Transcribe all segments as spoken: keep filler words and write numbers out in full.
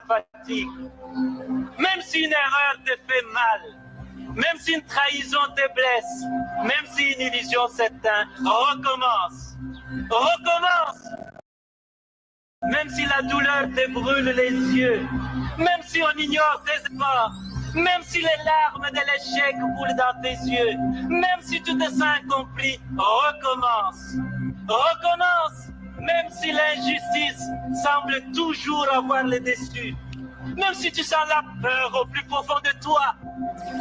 fatigue. Même si une erreur te fait mal, même si une trahison te blesse, même si une illusion s'éteint, recommence. Recommence. Même si la douleur te brûle les yeux, même si on ignore tes efforts, même si les larmes de l'échec coulent dans tes yeux, même si tu te sens incompris, recommence. Recommence. Même si l'injustice semble toujours avoir le dessus, même si tu sens la peur au plus profond de toi,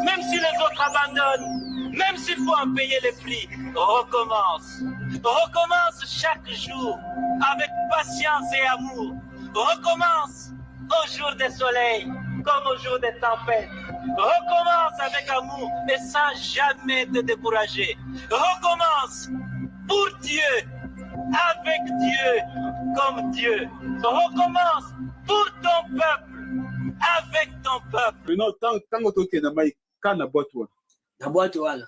même si les autres abandonnent, même s'il faut en payer le prix, recommence. Recommence chaque jour avec patience et amour. Recommence au jour de soleil comme au jour de tempête. Recommence avec amour et sans jamais te décourager. Recommence pour Dieu, avec Dieu, comme Dieu. Recommence pour ton peuple, avec ton peuple. Maintenant, tant, tant que tu es dans ma, kana botwa. Na bwatu wana.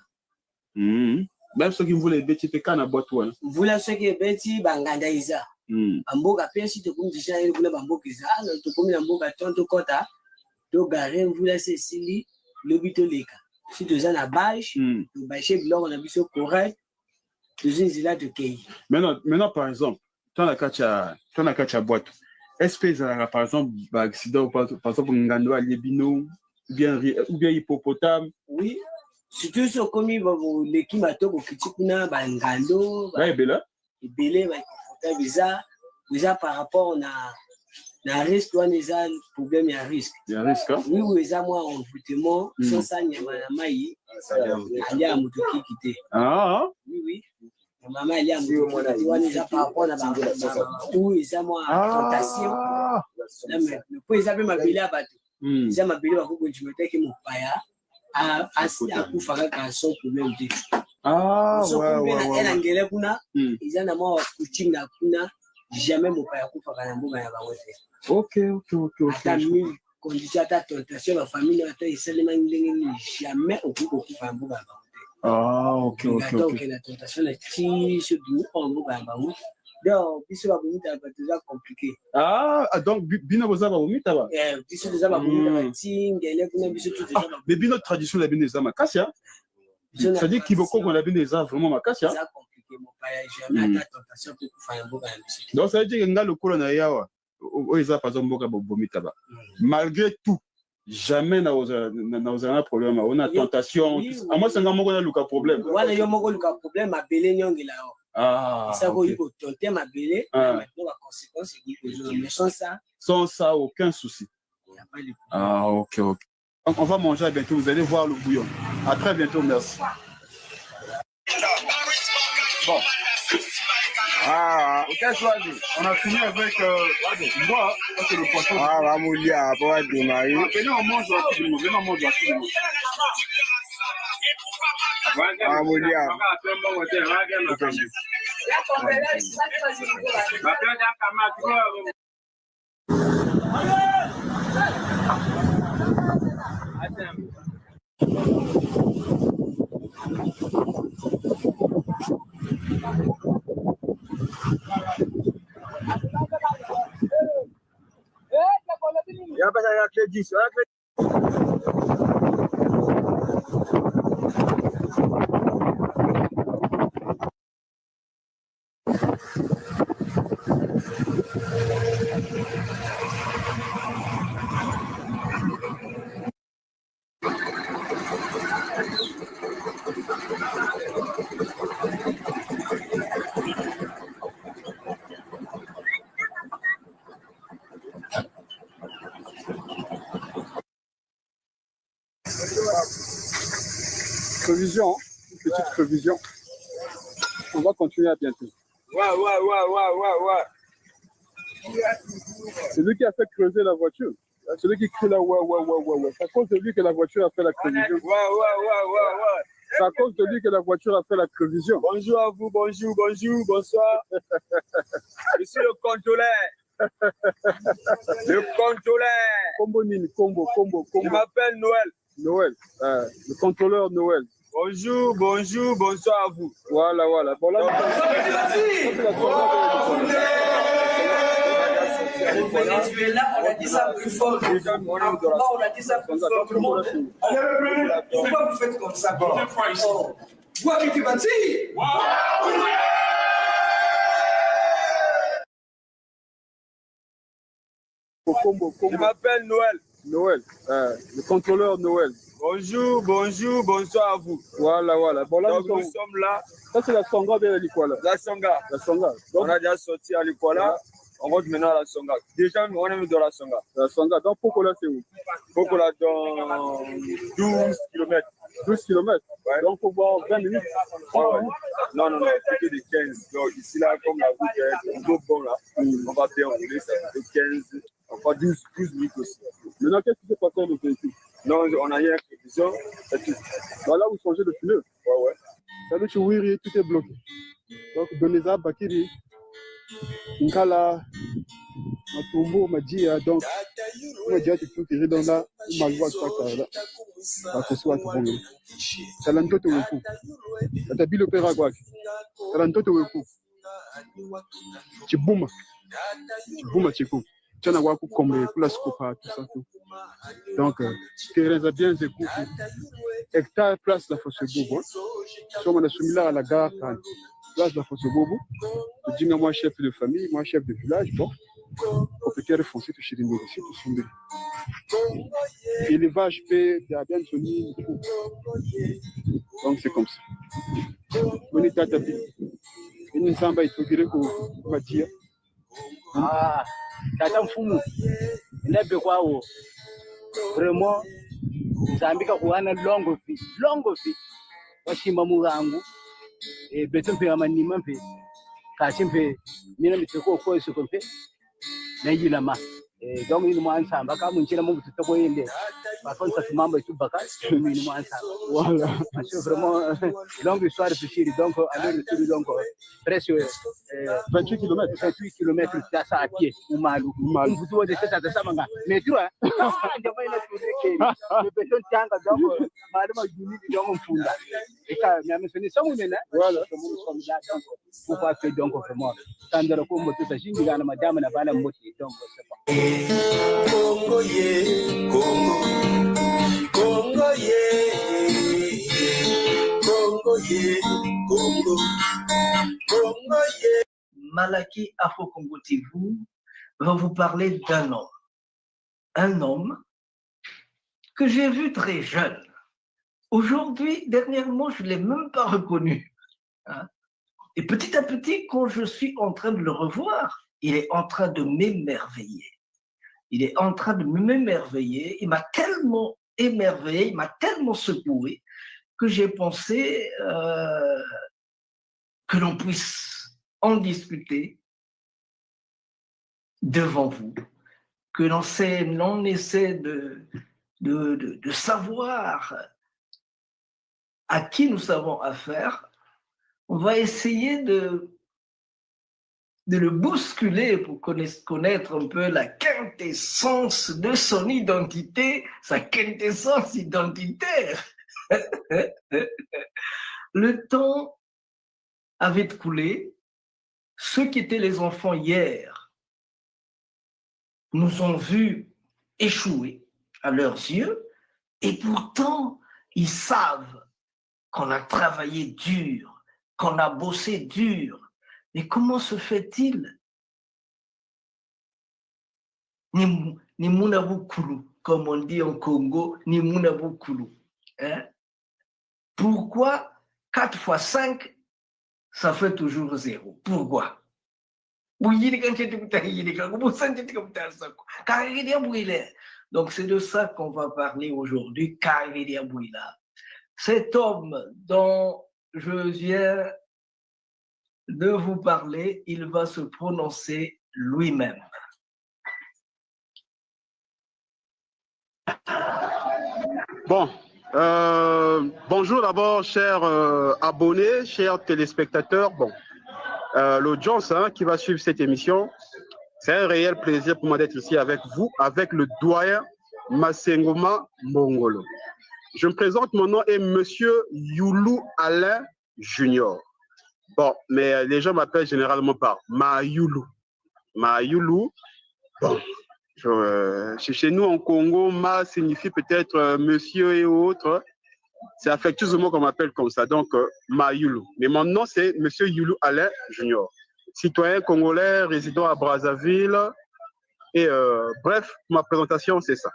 Mhm. Même soki mvula ebeti mpe kana bwatu wana. Mvula soki ebeti, banganda eza. Mhm. Bamboka mpe si tokomi déjà yeri kuna bamboka eza. Ah, non, tokomi na mboka, ton tokota, togare, mvula se esili, lobi toleka. Si toza na bâche, mhm, tobâche biloko na biso correct, tozwi nzila tokei. Maintenant, maintenant, par exemple, to na kati ya, to na kati ya bwatu, est-ce que ezalaka, par exemple, ba accident, par, par exemple, ngando alie bino, ou bien ri-, ou bien hippopotame? Oui. Surtout soki okomi ba-, oleki Matoko, okiti kuna, ba ngando, ba- Ba ebela? Ebele, ba hippopotame eza, eza par rapport na, na risque wana, eza problème ya risque. Ya risque, hein? Oui, oui, eza mwa envoûtement, mm, sans ça, nyama na mai, alia moto kiki te. Ah. Oui, oui. Mama alia moto kiki te, wana eza par rapport na ba, ba, ba, ou eza mwa tentation. Ah. Na me, me po eza mpe mabele ya bato. Mm. Eza mabele bakoki kondima te ke mopaya a, a, akufa kaka sans problème te. Ah, ouais, ouais, ouais, ouais. Soki mpe na ngele kuna, mm, eza na mwa coutume na kuna, jamais mopaya akufaka na mboka ya bango te. Ok, ok, ok, ok. Ata mille conditions, ata tentation, ba famille, ata esalema ndenge nini, jamais okoki kokufa na mboka ya bango te. Ah, ok, ok, ok. Ata okenda tentation na ti so bimi kwa mboka ya bango. Donc, biso ba Bumita bato eza compliqué. Ah, ah, donc, bi-, bino boza ba Bumita ba? Eh, biso toza ba Bumita ba, mm, ti ngele kuna biso tout toza ba. Ah, mais bino tradition na bino eza makasi, hein? Biso na tradition. C'est-à-dire kibokoko na bino eza vraiment makasi, hein? Eza compliqué, mopaya jamais, mm, ata tentation pe kufa na mboka ya biso. Donc, ça veut dire que nga lokola na yawa, o-, o-, oyo eza par exemple mboka bo-, Bumita ba. Mm. Malgré tout, jamais na oza-, na, na ozala na problème, ona tentation. Oui, oui. À moins que nga moko naluka problème. Wana yo moko luka problème, mabele nyongela yo. Ah, ok. Ça, il faut tenter mabele, ah, maintenant, la conséquence, c'est que je me sens ça. Sans ça, aucun souci. Il y a pas de problème. Ah, ok, ok. Donc, on va manger à bientôt. Vous allez voir le bouillon. À très bientôt. Merci. Bon. Ah, ok, Swadi. On a fini avec, euh, quoi, c'est le poisson. Ah, va mourir, après, va démarrer. Ah, venez, on mange rapidement. Venez, on mange rapidement. Ah, mourir. Ok. Ya pasa ya crédit, ya crédit. Révision, une petite révision. On va continuer à bientôt. Ouais, ouais, ouais, ouais, ouais, ouais. C'est lui qui a fait creuser la voiture. Celui qui crie là, ouais, ouais, ouais, ouais, ouais. C'est à cause de lui que la voiture a fait la collision. Ouais, ouais, ouais, ouais, ouais. C'est à cause de lui que la voiture a fait la collision. Bonjour à vous, bonjour, bonjour, bonsoir. Je suis le contrôleur. Le contrôleur. Kombo nini, kombo, kombo, kombo. Je m'appelle Noël. Noël, euh, le contrôleur Noël. Bonjour, bonjour, bonsoir à vous. Voilà, voilà. Bon, là, donc, Au Venezuela, on a dit ça plus fort. En Cuba, on a dit ça plus fort que le monde. Alors, pourquoi vous faites comme ça? Oh. Bwa Kiti Bansi. Kombo, kombo. Je m'appelle Noël. Noël, euh, le contrôleur Noël. Bonjour, bonjour, bonsoir à vous. Voilà, voilà. Bon, là, Donc nous nous sommes... sommes là, Ça, c'est la Songa ou bien la Likwala? La Songa. La Songa. On Donc, a déjà sorti à Likwala. On rentre maintenant à la Songa. Déjà, on est dans la Songa. La Songa. Donc, Pokola, c'est où? Pokola dans douze kilomètres. Douze kilomètres. Ouais. Donc, faut voir vingt minutes. Ouais, ouais. Non, non, non, plutôt de quinze. Donc ici, là, comme la route est un peu bonne, là, on va bien rouler, ça fait quinze, enfin douze, douze minutes aussi. Maintenant, qu'est-ce qui s'est passé avec le véhicule? Non, on a eu une collision, c'est tout. Voilà, vous changez de pneu. Ouais, ouais. Salut, tu vois, tout est bloqué. Donc, donner ça, Bakiri, Nkala, Matumbu, Madia, donc, Madia, tu peux tirer dans la, Malwa, ça, ça, là. Parce que soit tu bon. Tala ntoto weku. Tata Bilo Pera kwaki. Tala ntoto weku. Tibuma. Tibuma tiku. Tiana waku kombe, kula sikopa, tout ça, tout. Donc, euh, terrain za bien zeku. Hectare place la Fosse Bobo. Soma na sumila à la gare, kan. Place la Fosse Bobo. Dinga moi chef de famille, moi chef de village, bon. Propriétaire foncier, tu chéris, tu sumbili. Élevage pe, ya bien zoni. Donc, c'est comme ça. On est à tapis. Une samba est au Madia. Ah, tata mfumu, nebe kwao. Vraiment, Nzambi kakuhana longue vie, longue vie. Wasimba mugangu. E beto mpe ya manima mpe. Kasi mpe, mina miteko ko soko mpe. Na yilama. Eh, donc, il m'a ensemble. Quand on tient mon petit tour, il est. Par contre, ça se mambo et tout, baka. Il m'a ensemble. Voilà. Parce que vraiment, euh, longue histoire, c'est chéri. Donc, euh, aller retour, donc, euh, presque euh, Vingt-huit kilomètres. Vingt-huit kilomètres, ça, ça à pied, ou mal. Ou mal. Une photo de cette à ça, manga. Mais tu vois, ah, il y a pas une autre chose. Le béton tanga, donc, euh, malama, donc, on funda. Et quand, mais, mais, c'est ça, on est là. Voilà. Comme nous sommes là, donc, pourquoi que, donc, vraiment, quand on a comme tout ça, j'ai dit, madame, la balle, donc, c'est pas. Kongo ye, Kongo, Kongo ye, Kongo ye, Kongo, Kongo ye. Malaki Afro Congo T V va vous parler d'un homme. Un homme que j'ai vu très jeune. Aujourd'hui, dernièrement, je ne l'ai même pas reconnu. Hein? Et petit à petit, quand je suis en train de le revoir, il est en train de m'émerveiller. Il est en train de m'émerveiller. Il m'a tellement émerveillé, il m'a tellement secoué que j'ai pensé euh, que l'on puisse en discuter devant vous, que l'on sait, l'on essaie de, de, de, de savoir à qui nous avons affaire, on va essayer de, de le bousculer pour connaître, connaître un peu la quintessence de son identité, sa quintessence identitaire. Le temps a vite coulé. Ceux qui étaient les enfants hier nous ont vus échouer à leurs yeux, et pourtant, ils savent qu'on a travaillé dur, qu'on a bossé dur. Mais comment se fait-il? Ni, ni muna bukulu, comme on dit en Congo, ni muna bukulu. Hein? Pourquoi quatre fois cinq, ça fait toujours zéro? Pourquoi? Buyirika ncheti kuta yirika, kubusa ncheti kubuta sako. Kagiri ya bwile. Donc c'est de ça qu'on va parler aujourd'hui, Kagiri ya bwila. Cet homme dont je viens de vous parler, il va se prononcer lui-même. Bon, euh, bonjour d'abord, chers euh, abonnés, chers téléspectateurs. Bon, euh, l'audience, hein, qui va suivre cette émission, c'est un réel plaisir pour moi d'être ici avec vous, avec le doyen Masengoma Mbongolo. Je me présente, mon nom est Monsieur Youlou Alain Junior. Bon, mais euh, les gens m'appellent généralement par Mayulu. Mayulu, Bon. Euh, chez, chez nous en Congo, Ma signifie peut-être euh, monsieur et autres. C'est affectueusement qu'on m'appelle comme ça. Donc, euh, Mayulu. Mais mon nom, c'est Monsieur Yulu Alain Junior. Citoyen congolais, résident à Brazzaville. Et euh, bref, ma présentation, c'est ça.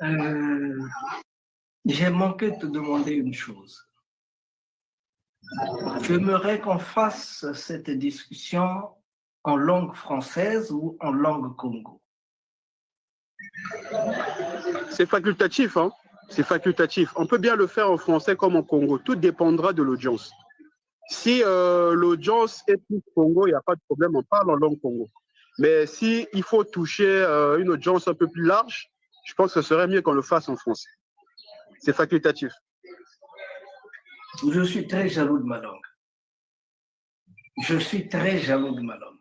Euh, j'ai manqué de te demander une chose. J'aimerais qu'on fasse cette discussion en langue française ou en langue kongo. C'est facultatif, hein? C'est facultatif. On peut bien le faire en français comme en kongo. Tout dépendra de l'audience. Si euh, l'audience est plus kongo, il n'y a pas de problème, on parle en langue kongo. Mais si il faut toucher euh, une audience un peu plus large, je pense que ce serait mieux qu'on le fasse en français. C'est facultatif. Je suis très jaloux de ma langue. Je suis très jaloux de ma langue.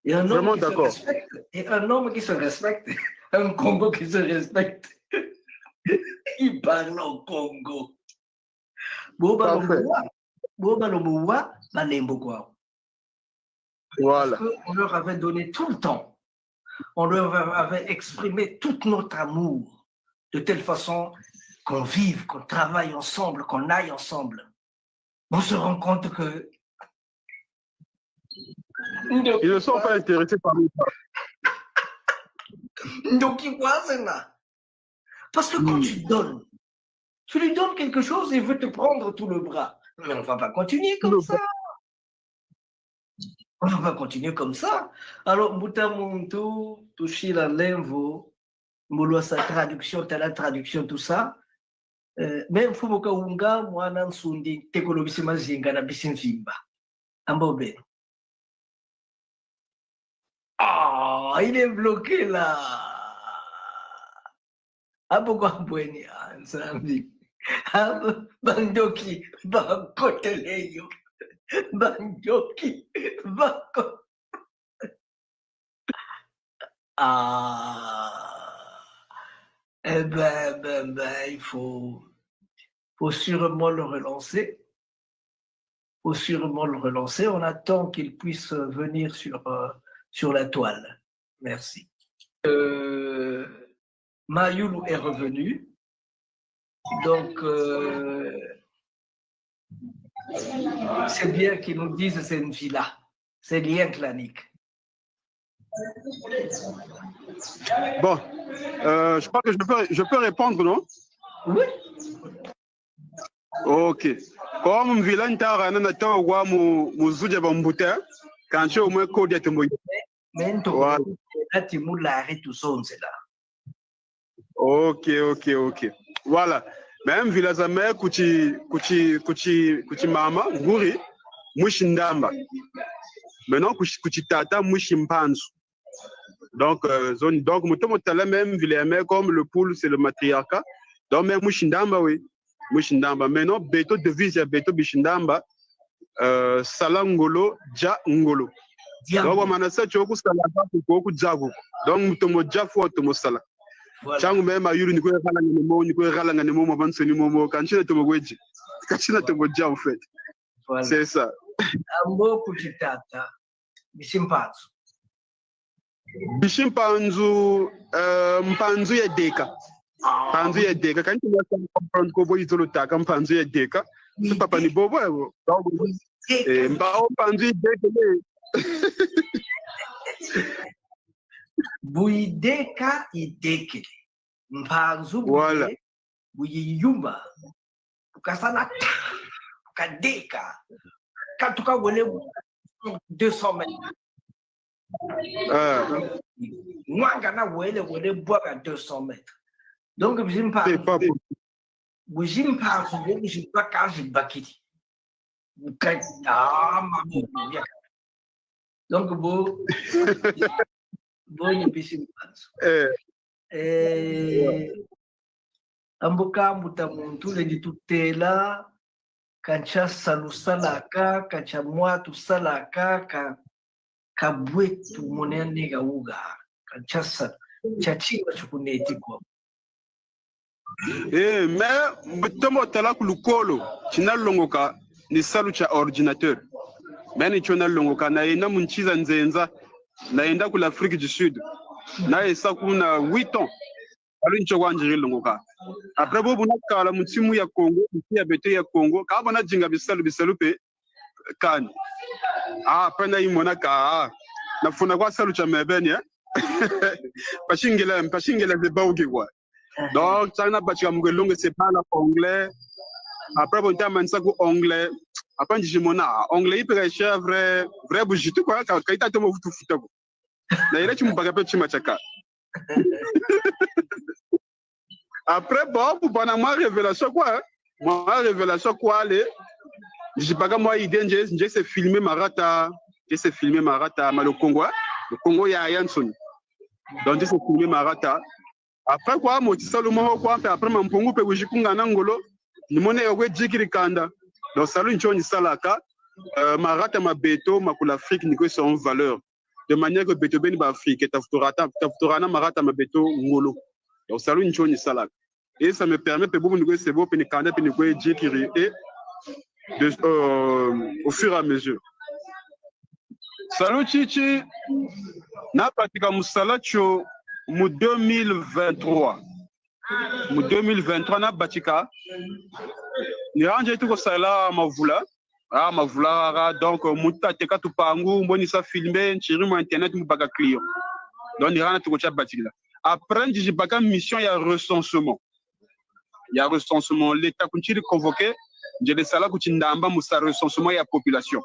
Et un homme Vraiment qui se d'accord. Respecte, et un homme qui se respecte, un Kongo qui se respecte, il parle en kongo. Bo baloba wa, bo baloba wa, balembo kwau. Voilà. Parce qu'on leur avait donné tout le temps. On leur avait exprimé tout notre amour, de telle façon qu'on vive, qu'on travaille ensemble, qu'on aille ensemble. On se rend compte que Ils ne sont pas intéressés par le travail. Donc, il voit cela. Parce que quand tu donnes, tu lui donnes quelque chose, il veut te prendre tout le bras. Mais on va pas continuer comme ça. On va pas continuer comme ça. Alors, mbuta muntu, tushila lemvo, mu lwasa traduction, tala traduction, tout ça. Euh, mais mfumu Kahunga, mwana Nsundi, tekolo bisi mazinga na bisi mvimba. Ambo beno. Ah, il est bloqué là. Apo kwa bweni, ah, Nzambi. Apo bandoki, bakotele yo. Bandoki, bako-, ah. Eh ben, ben, ben, il faut, faut sûrement le relancer. Faut sûrement le relancer. On attend qu'il puisse venir sur, euh, sur la toile. Merci. Euh, Mayulu est revenu. Donc, euh, c'est bien qu'il nous dise c'est une villa. C'est rien que la nique. Bon, euh, je crois que je peux, je peux répondre, non? Oui. Ok. Comme mvila ntara na nata wa mu, mu zu dia bambuta, kansi omwe kodia tembo. Mento. Voilà. Ati mulari tuzonzela. Ok, ok, ok. Voilà. Mais mvila zame kuti, kuti, kuti, kuti mama, nguri, mwisi Ndamba. Maintenant, kuti, kuti tata, mwisi Mpanzu. Donc, euh, zone, donc, mu tomo tala même mvila yame comme le poule, c'est le matriarcat. Donc, même mwisi Ndamba, oui. Mwisi Ndamba. Maintenant, beto devise ya beto bisi Ndamba, euh, sala ngolo, dia ngolo. Dia Donc, ngolo. Wamana sa tio kusala, kuku dia kuku. Donc, mu tomo dia fo, tomo sala. Voilà. Ntangu même Mayulu ni kwe galanga ni mo, ni kwe galanga ni mo, mabanso ni mo, mo, kansi na tomo kwe dia. Kansi na tomo dia, en fait. Voilà. C'est ça. Ambo kuti tata, bisi Mpanzu. Bisi Mpanzu, euh, Mpanzu ya deka. Mpanzu ya deka. Kansi na sa comprendre ko bo izolo taka Mpanzu ya deka. Si papa ni bobo, eh, bo. Eh, mba o Mpanzu ya deka, eh. Bu ideka, idekele. Mpanzu bu Voilà. ye-, bu yiyuma. Ukasala ta, ukadeka. Katuka wele deux cents mètres. Euh, Mwanga na wele, wele bwaga deux cents mètres. Donc, bisi Mpanzu, c'est pas possible. bisi Mpanzu, bisi baka, bisi bakidi. Uka-, ah, mamu, ya. Donc, bo, bo ni bisi Mpanzu. Eh, Eh, ambo ka mbuta muntu lendi tutela, kansi salu salaka, kansi mwa tusalaka, ka, ka bwe tumone nega uga, kansi sa, nsi a ntima nsi kuneti kwa. eh, mais, tomo tala ku lukolo, nsi na longoka, ni salu kia ordinateur. Mais ni kio na longoka, na yenda mu nsi za nzenza, Nayenda ku l'Afrique du Sud. Nayesa kuna huit ans. Salu ncho kwa nziri longoka. Après, bobo nakala mu nsimu ya Congo, mu nsi ya beto ya Congo. Ka bo nadinga bisalu, bisalu mpe kani. Ah, après nayimona ka, ah, nafuna kwa salu kia mebeni, eh? Mpasi ngila, mpasi ngila ze bauki kwa. Donc, ntangu nabatika mu kwe longesa bala anglais. Après, bo ntamanisa ku anglais. Après, nzimona, ah, anglais yi mpe ka sia vrai, vrai buzitu kwa, ka, ka yita tomo futu futa kwa. Nayele ti mu baka mpe tima tiaka. Après, bon, pour bana mwa révélation kwa, hein. Mwa révélation kwa le, nzibaka mwa idée, nge, nge se filmer Marata, nge se filmer Marata, ma le Congo, hein. Le Congo ya, ya nsoni. Donc, nge se filmer Marata. Après kwa, mu ti salu mo kwa, mpe après ma Mpungu mpe wizi ku ngana ngolo, ni mona yo kwe dikiri kanda. Donc, salu ncho ni salaka, euh, Marata ma beto, ma ku l'Afrique, ni kwe sa en valeur. De manière que beto beni ba Afrique, tafuturata, tafuturana Marata ma beto ngolo. Donc, salu ncho ni salaka. Et ça me permet, mpe bobo ni kwe se bo, mpe ni kanda, mpe ni kwe dikiri, et de, euh, au fur et à mesure. Salu titi, nabatika mu sala tio mu deux mille vingt-trois. Mu deux mille vingt-trois nabatika. Ni yandi tuko sala mavula. Ah, mavula rara. Donc, euh, muntu ateka tupangu, mbonisa filmer, nziri mu internet, mu baka client. Donc, ni yandi tuko tia batikila. Après, nzibaka mission ya recensement. Ya recensement, l'État kuntiri convoqué, nzele sala ku Tshindamba mu sa recensement ya population.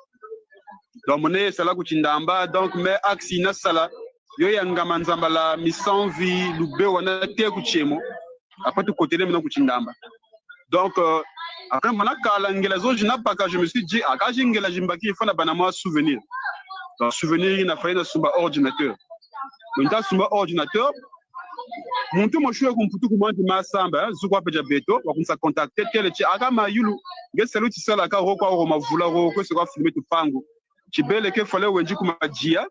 Donc, mu ne sala ku Tshindamba, donc, mais axe nasala, yo ya Ngama Nzambala, Misanvi, Lubewa, nate ku Tshiemo. Après, tukotele mena ku Tshindamba. Donc, euh, après, mu nakala ngela zo zi nabaka, je me suis dit, ah, ka zi ngela zimbaki, il faut nabâ na mwa souvenir. Donc, souvenir yina fallait nasumba ordinateur. Donc, nta sumba ordinateur, muntu mosi we ku Mputu ku mwa nti masamba, eh, zuku wa mpe dia beto, wakunsa contacter, tele ti, ah, ka mayulu, nge salu ti salaka, ro kwa ro mavula, ro kwe se kwa filmer tupangu. Kibele ke fallait wenda ku Madia,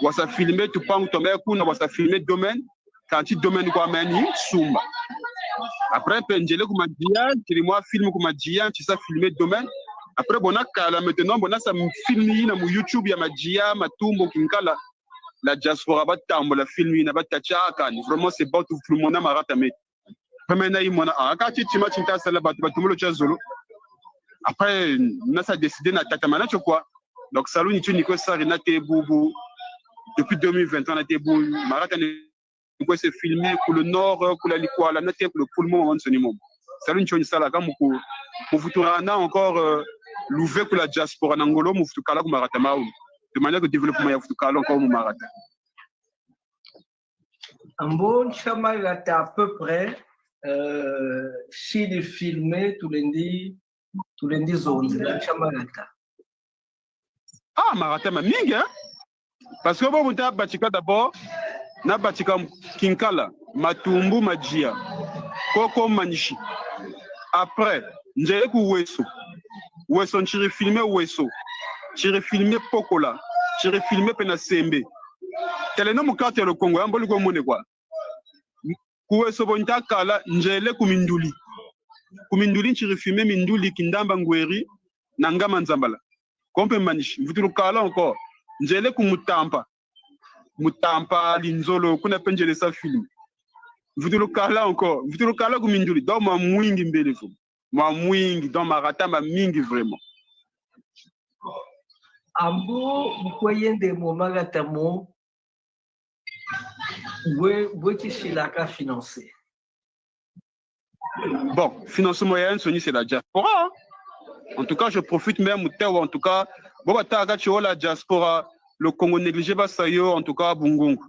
wasa filmer tupangu twa me kuna, wasa filmer domaine, kansi domaine kwa me ni sumba. Après, mpe nzele ku Madia, ntiri mwa film ku Madia, nsi sa filmer domaine. Après, bo nakala maintenant, bo nasa film yina mu YouTube ya Madia, Matumbo, Kinkala. La diaspora batambula film yina, batâ ti ah, kani. Vraiment, c'est bon, tu, tout le monde a Marata me. Après, maintenant, yimona, ah, ka ti tima ti nta sala, bantu batumbula tia zolo. Après, nasa décider natatamana tio kwa. Donc, salu ni tio ni kwe sari nate bubu. Depuis deux mille vingt-trois, nate bubu. Marata ni kwe se filmer, ku le nord, ku la Likwala, nate ku le, ku le momo, mansoni momo. Salu ni tio ni salaka mu ku, mu vuturana encore, euh, luve ku la diaspora na ngolo, mu vutukala ku Marata mau. De manière que développement ya vutukala encore mu Marata. Ambo ntia Marata à peu près, euh, si ni filmer, tulendi, tulendi zonzela ntia Marata. Ah, Marata mamingi, hein? Parce que bobo nta batika d'abord, nabatika Kinkala, Matumbu, Madia, Koko, Manishi. Après, nzele ku Ouesso. Ouesso, ntiri filmer Ouesso. Ntiri filmer Pokola. Ntiri filmer mpe na Sembe. Taleno mu carte ya le Congo, ya mboli kwe mona kwa. Ku Ouesso bo nta kala, nzele ku Minduli. Ku Minduli ntiri filmer Minduli, Kindamba, Ngweri, na Ngama Nzambala. Ko mpe Manishi, mvutulukala encore. Nzele ku Mutampa. Mutampa, Linzolo, kuna mpe nzele sa film. Mvutulukala encore. Mvutulukala ku Minduli. Donc, mwa mwingi mbele vo. Mwa mwingi. Donc, Marata mamingi vraiment. Ambo, bu kwe yenda mu Marata mo, bwe, bwe kisilaka financer? Bon, financement ya nsoni, c'est la diaspora, hein. En tout cas, je profite même, en tout cas, bo batâka ti oh la diaspora, le Congo négligé, basa yo, en tout cas, bungungu.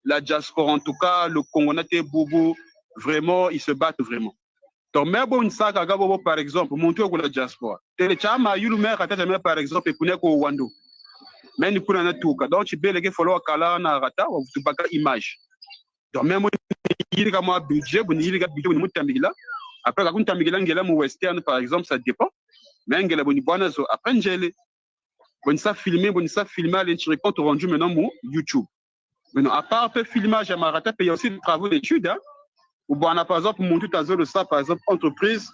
La diaspora, en tout cas, le Congo nate bubu, vraiment, ils se battent vraiment. Donc, mais bon, ça, kaka bobo, par exemple, muntu ku la diaspora. Tele ti ah, mayulu me kata jamais, par exemple, kuna ku Wando. Mais ni kuna natuka. Donc, kibele ke fallait wakala na Marata, wavutu baka image. Donc, même yirika mwa budget, bu ni yirika budget, bu ni mu tambikila. Après, ka kuntambikila ngela mu Western, par exemple, ça dépend. Mais ngela bu ni bwana zo. Après, nzele. Bu ni sa filmer, bu ni sa filmer, allez, ntiri compte rendu maintenant mu YouTube. Maintenant, à part mpe filmage ya Marata, mpe il y a aussi des travaux d'études, hein. Ou bon, on a par exemple, muntu ta zolo sa, par exemple, entreprise,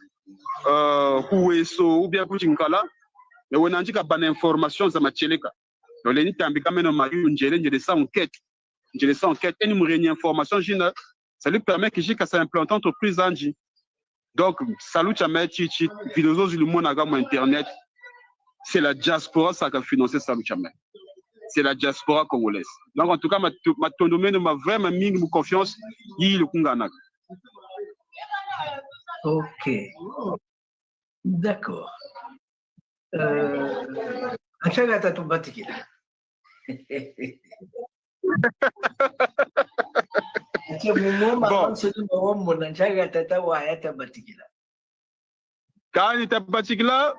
euh, ku Ouesso, ou bien ku Kinkala, mais wena nzika bana information za matieleka. Donc, lendi tambika meno mayulu, nzele, nzele sans enquête. Nzele sans enquête. Et ni mu réunir information zina, ça lui permet que jusqu'à s'implanter entreprise andi. Donc, salu kiame ti, ti vidéo zozo lumonaka mu internet, c'est la diaspora saka financer salu kiame. C'est la diaspora congolaise. Donc, en tout cas, matu-, matondo meno ma vraiment mingi mu confiance yi lukunganaka. Ok. D'accord. Euh, acha ngatu batikila. Acha mumoma Bon. Anso ni mumoma na nchaga tata wa yata batikila. Kani ta batikila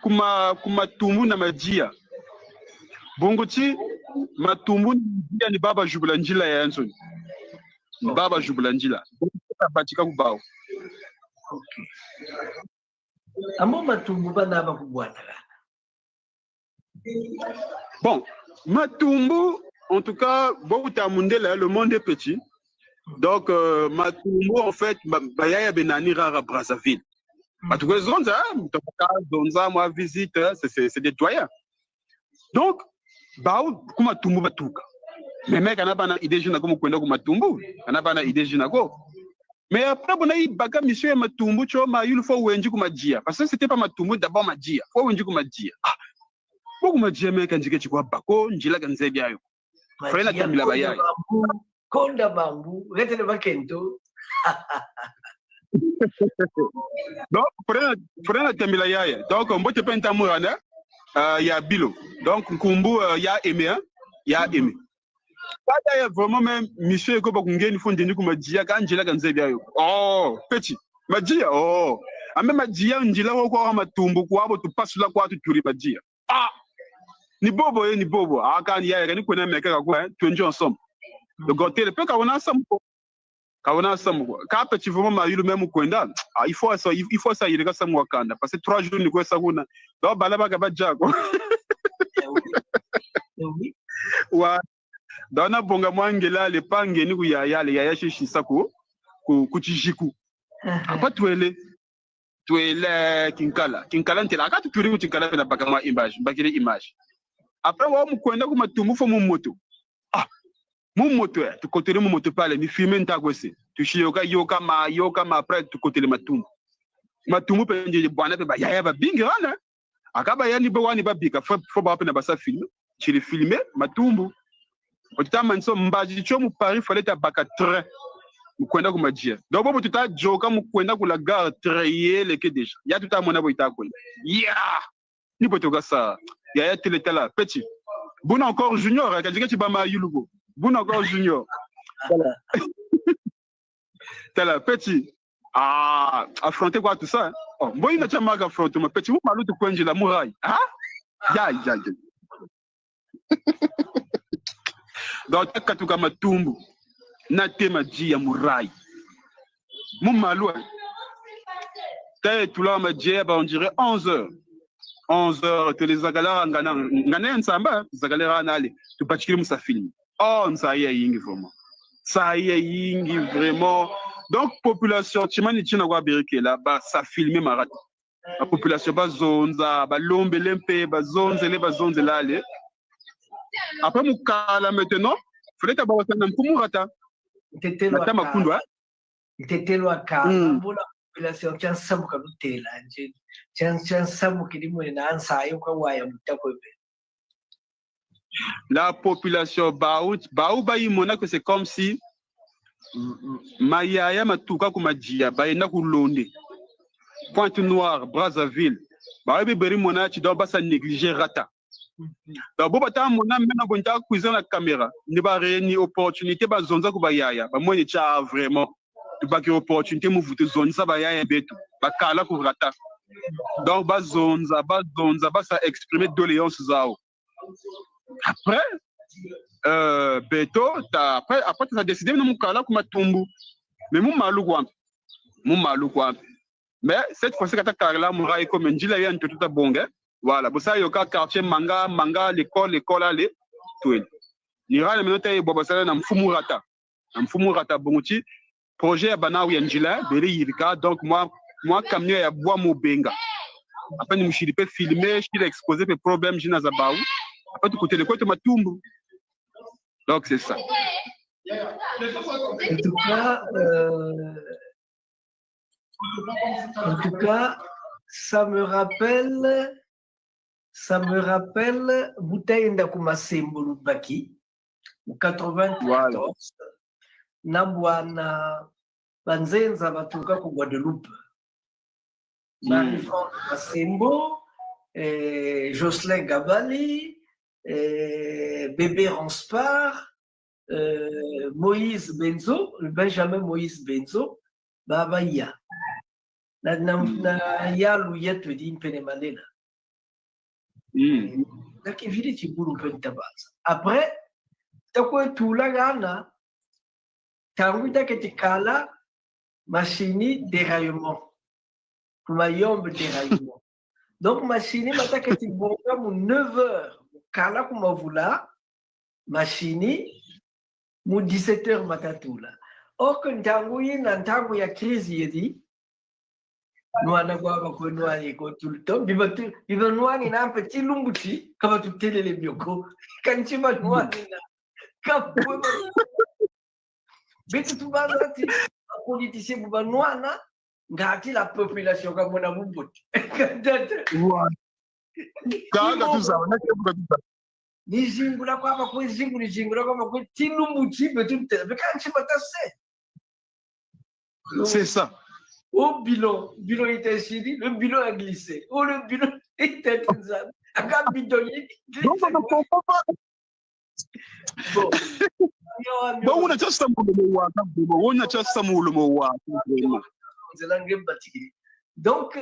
kuma, kuma matumbu na madia. Bungu ti matumbu na madia ni baba zibula nzila ya nzo. Ni baba zibula nzila. Ta batika ku bawu. Ok. Amo matumbu bana ba kubwana. Bon, matumbu, en tout cas, bo wuta mundele, le monde est petit. Donc, euh, matumbu, en fait, ba, ba yaya bena ni rara Brazzaville. Ba tuka zonza, hein, mutoka zonza, mwa visite, hein, c'est, c'est, c'est des doyens. Donc, bawu ku matumbu ba tuka. Mais, mais kana bana idée zina ko mu kwenda ku matumbu, kana bana idée zina ko. Mais après, bo na yibaka mission ya matumbu, tio mayulu faut wendi ku madia. Parce que c'était pas matumbu, d'abord madia. Faut wendi ku madia. Ah, bo ku madia, mais kanzike ti kwa bako, nzila ka nzebi yayo. Fallait na tambila ba yaya. Konda bambu, konda bambu, retele bakento. Donc, fallait na, fallait na tambila yaya. Donc, mbote mpe ntamura na, euh, ya bilo. Donc, nkumbu, euh, ya Aimé, hein? Ya Aimé. Ba yaya vraiment même, mission eko ba kungeni faut ndendi ku madia, ka nzila ka nzebi yayo. Oh, petit. Madia, oh. Ambe madia nzila wo kwa matumbu kwa bo tupasula kwa tuturi madia. Ah! Ni bobo, eh, ni bobo. Ah, kani yaya, kani kwenda meka kwa, hein, twenje ensemble. Donc, hôtel, pe ka wena samu ko. Ka wena samu ko. Ka petit vraiment mayulu même kwenda. Ah, il faut ça, il faut ça, il reste samu wa kanda. Parce que trois jours ni kwe sa kuna. Donc, bala ba ka ba dia ko. Eh oui. Eh oui. Wa. Donc, na bonga mwa ngela le pa ngeni ku yaya, le yaya sisi sa ku, ku, ku tiziku. Aha. Apa twele. Twele Kinkala. Kinkala ntela. Aka tuturi ku Kinkala mpe na baka mwa image. Bakiri image. Après, wa mu kwenda ku matumbu faut mu moto. Ah, mu moto, eh, tukotele mu moto pale, ni filmer nta kwese. Tusi yoka, yoka ma, yoka ma, après tukotele matumbu. Matumbu mpe nde bwana mpe ba yaya ba bingi wana. Aka ba yandi bo wani ba bika, faut, faut ba mpe na ba sa filmer. Tili filmer matumbu. Otama nso mbazi tio mu Paris, fallait ta baka train. Mu kwenda ku madia. Donc, bobo tuta yoka mu kwenda ku la gare, train yele ke déjà. Ya tuta mona bo yita kwenda. Yeah! Ni bo tuka sa. Yaya tele tala, petit. Buna encore junior, eh, kanzike ti ba mayulu bo. Buna encore junior. Voilà. Tala, petit. Ah, affronter quoi tout ça, hein? Oh, mbo yina tia maka affronter, ma petit. Mu malu tukwendila mu rail. Ah? Ya, ya, ya. Donc, ta katuka matumbu. Na te madia mu rail. Mu malu, hein. Ta yetula madia ba, on dirait onze heures. Onze heures, twele zakala ngana, ngana ya nsamba, zakala nale. Tubatikiri mu sa filmer. Oh, nsayi ya yingi vraiment. Nsayi ya yingi vraiment. Donc, population, tima ni tina kwa birikela, ba sa filmer marata. Ba population ba zonza, ba lombele mpe, ba zonzele, ba zonzela ale. Après, mu kala maintenant, fallait ta ba wasana mfumu rata. Ntete lwa Mata ka. Makundu, eh? Ntete lwa ka. Mm. Mbula population tia nsamu ka lutela, nje. Tia, tia nsamu kidi mwene na nsayi kwa waya muta kwebe. La population, bawu, bawu ba yimona que c'est comme si, mm, mayaya matuka ku madia, ba yenda ku Londe. Pointe-Noire, Brazzaville. Bawu be beri mona ti donc ba sa négliger rata. Donc, bo bata mona meno bo nta kwiza na caméra, ni ba re ni opportunité ba zonza ku ba yaya, ba mwene ti vraiment. Tubaki opportunité mu vutu zonza ba yaya beto. Ba kala ku rata. Donc, ba zonza, ba zonza, ba sa exprimer doléances zawu. Après, euh, beto, ta, après, après, ta décidé na mu kala ku matumbu. Mais mu malu kwa mpe. Mu malu kwa mpe. Mais cette fois-ci, ka ta kala mu rail comme nzila ya ntoto ta bonga. Voilà, bo sa yoka quartier Manga, Manga, l'école, l'école, allez, twele. Ni rail maintenant ta ye bo ba sala na mfumu rata. Na mfumu rata bungu ti, projet ya bana ya nzila, bele yirika, donc mwa, mwa camion ya bwa mu benga. Après, ni mu sidi mpe filmer, sidi exposer mpe problème zina za bawu. kwetu, kutele kwetu matumbu. Donc c'est ça. En tout cas, euh, en tout cas, ça me rappelle, ça me rappelle, bu tayenda ku Masembo Lubaki, mu quatre-vingt-quatorze, na bwana banzenza batuka ku Guadeloupe. Marie-France Masembo, eh, Jocelyn Gabali, eh, Bébé Ranspard, eh, Moïse Benzo, Benjamin Moïse Benzo, baba ya. Na, na, na yalu yetu di mpene manena. Mm. Na kivili kibulu mpe ntabanza. Après, ta kwe tula gana, ntangu ta keti kala, Masini déraillement. Ku Mayombe déraillement. Donc, Masini ma ta keti bonga mu neuf heures. Kala ku Mavula, Masini, mu dix-sept heures ma ta tula. Or que ntangu yina, ntangu ya crise yedi, nwana kwa ba kwe nwani ko tout le temps. Biba tu, biba nwani na mpe ti lumbu ti, ka ba tutelele bio ko. Kansi ba nwani na. Ka kwe ba. Beto tubanza ti, ba politiciens bu ba nwana, ngati la population ka mona bubote. Ka date. Ouais. Kaka tu zaba, na kebuka tu zaba. Ni zingula kwa ba kwe zingula, ni zingula kwa ba kwe ti lumbu ti, beto te. Be kansi ba ta se. C'est ça. Oh, bilan, bilan était fini, le bilan a glissé. Oh, le bilan était nzambe. Aka bilan yi. Donc, on ne comprend pas. Bon. Bon, on a déjà ça, mon le mot, on a déjà ça, mon le mot, vraiment. Nzela nge batiki. Donc,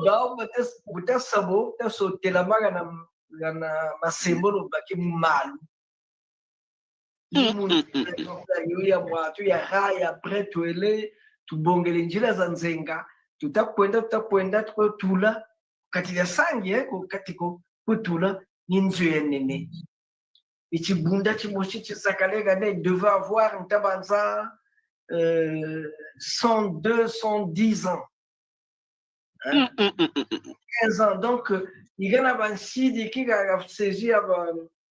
ba, ba ta, ba ta sabo, ta so telamaka na, na, na Masembo Lubaki mu malu. Mm, mm, mm, mm. Yo ya mwatu, ya rail, après twele, tubongele nzila za nzenga, tuta kwenda, tuta kwenda, tuko tula, kati ya sangi, eh, ko, kati ko, ko tula, ni nzo ya nene. E kibunda kimosi kisakale gane, devait avoir, ntabanza, euh, cent, deux cent dix ans. Hein? Mm, mm, mm, mm, mm. Quinze ans. Donc, euh, i gana ba nsidi ki ga, ga sezi ya ba,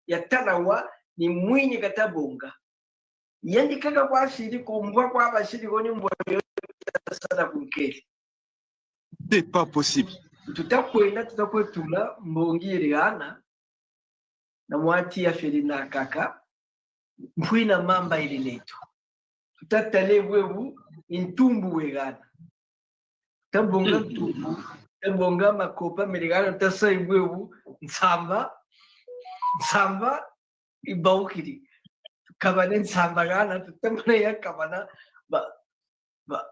ya tala wa, ni mwini kata bonga. Yandi kaka kwa sidi ko, mbwa kwa ba sidi ko ni mbwa yo ta sala ku nkele. C'est pas possible. Tuta kwenda, tuta kwe tula, mbongi yele gana, na mwati ya feli na kaka, mpwina mamba ili neto. Tuta tale bwebu, ntumbu we gana. Ta bonga ntumbu, ta bonga makopa mele gana, ta sa bwebu, nsamba, nsamba, i baukidi. Kabane nsamba gana, tuta mane ya kabana, ba, ba,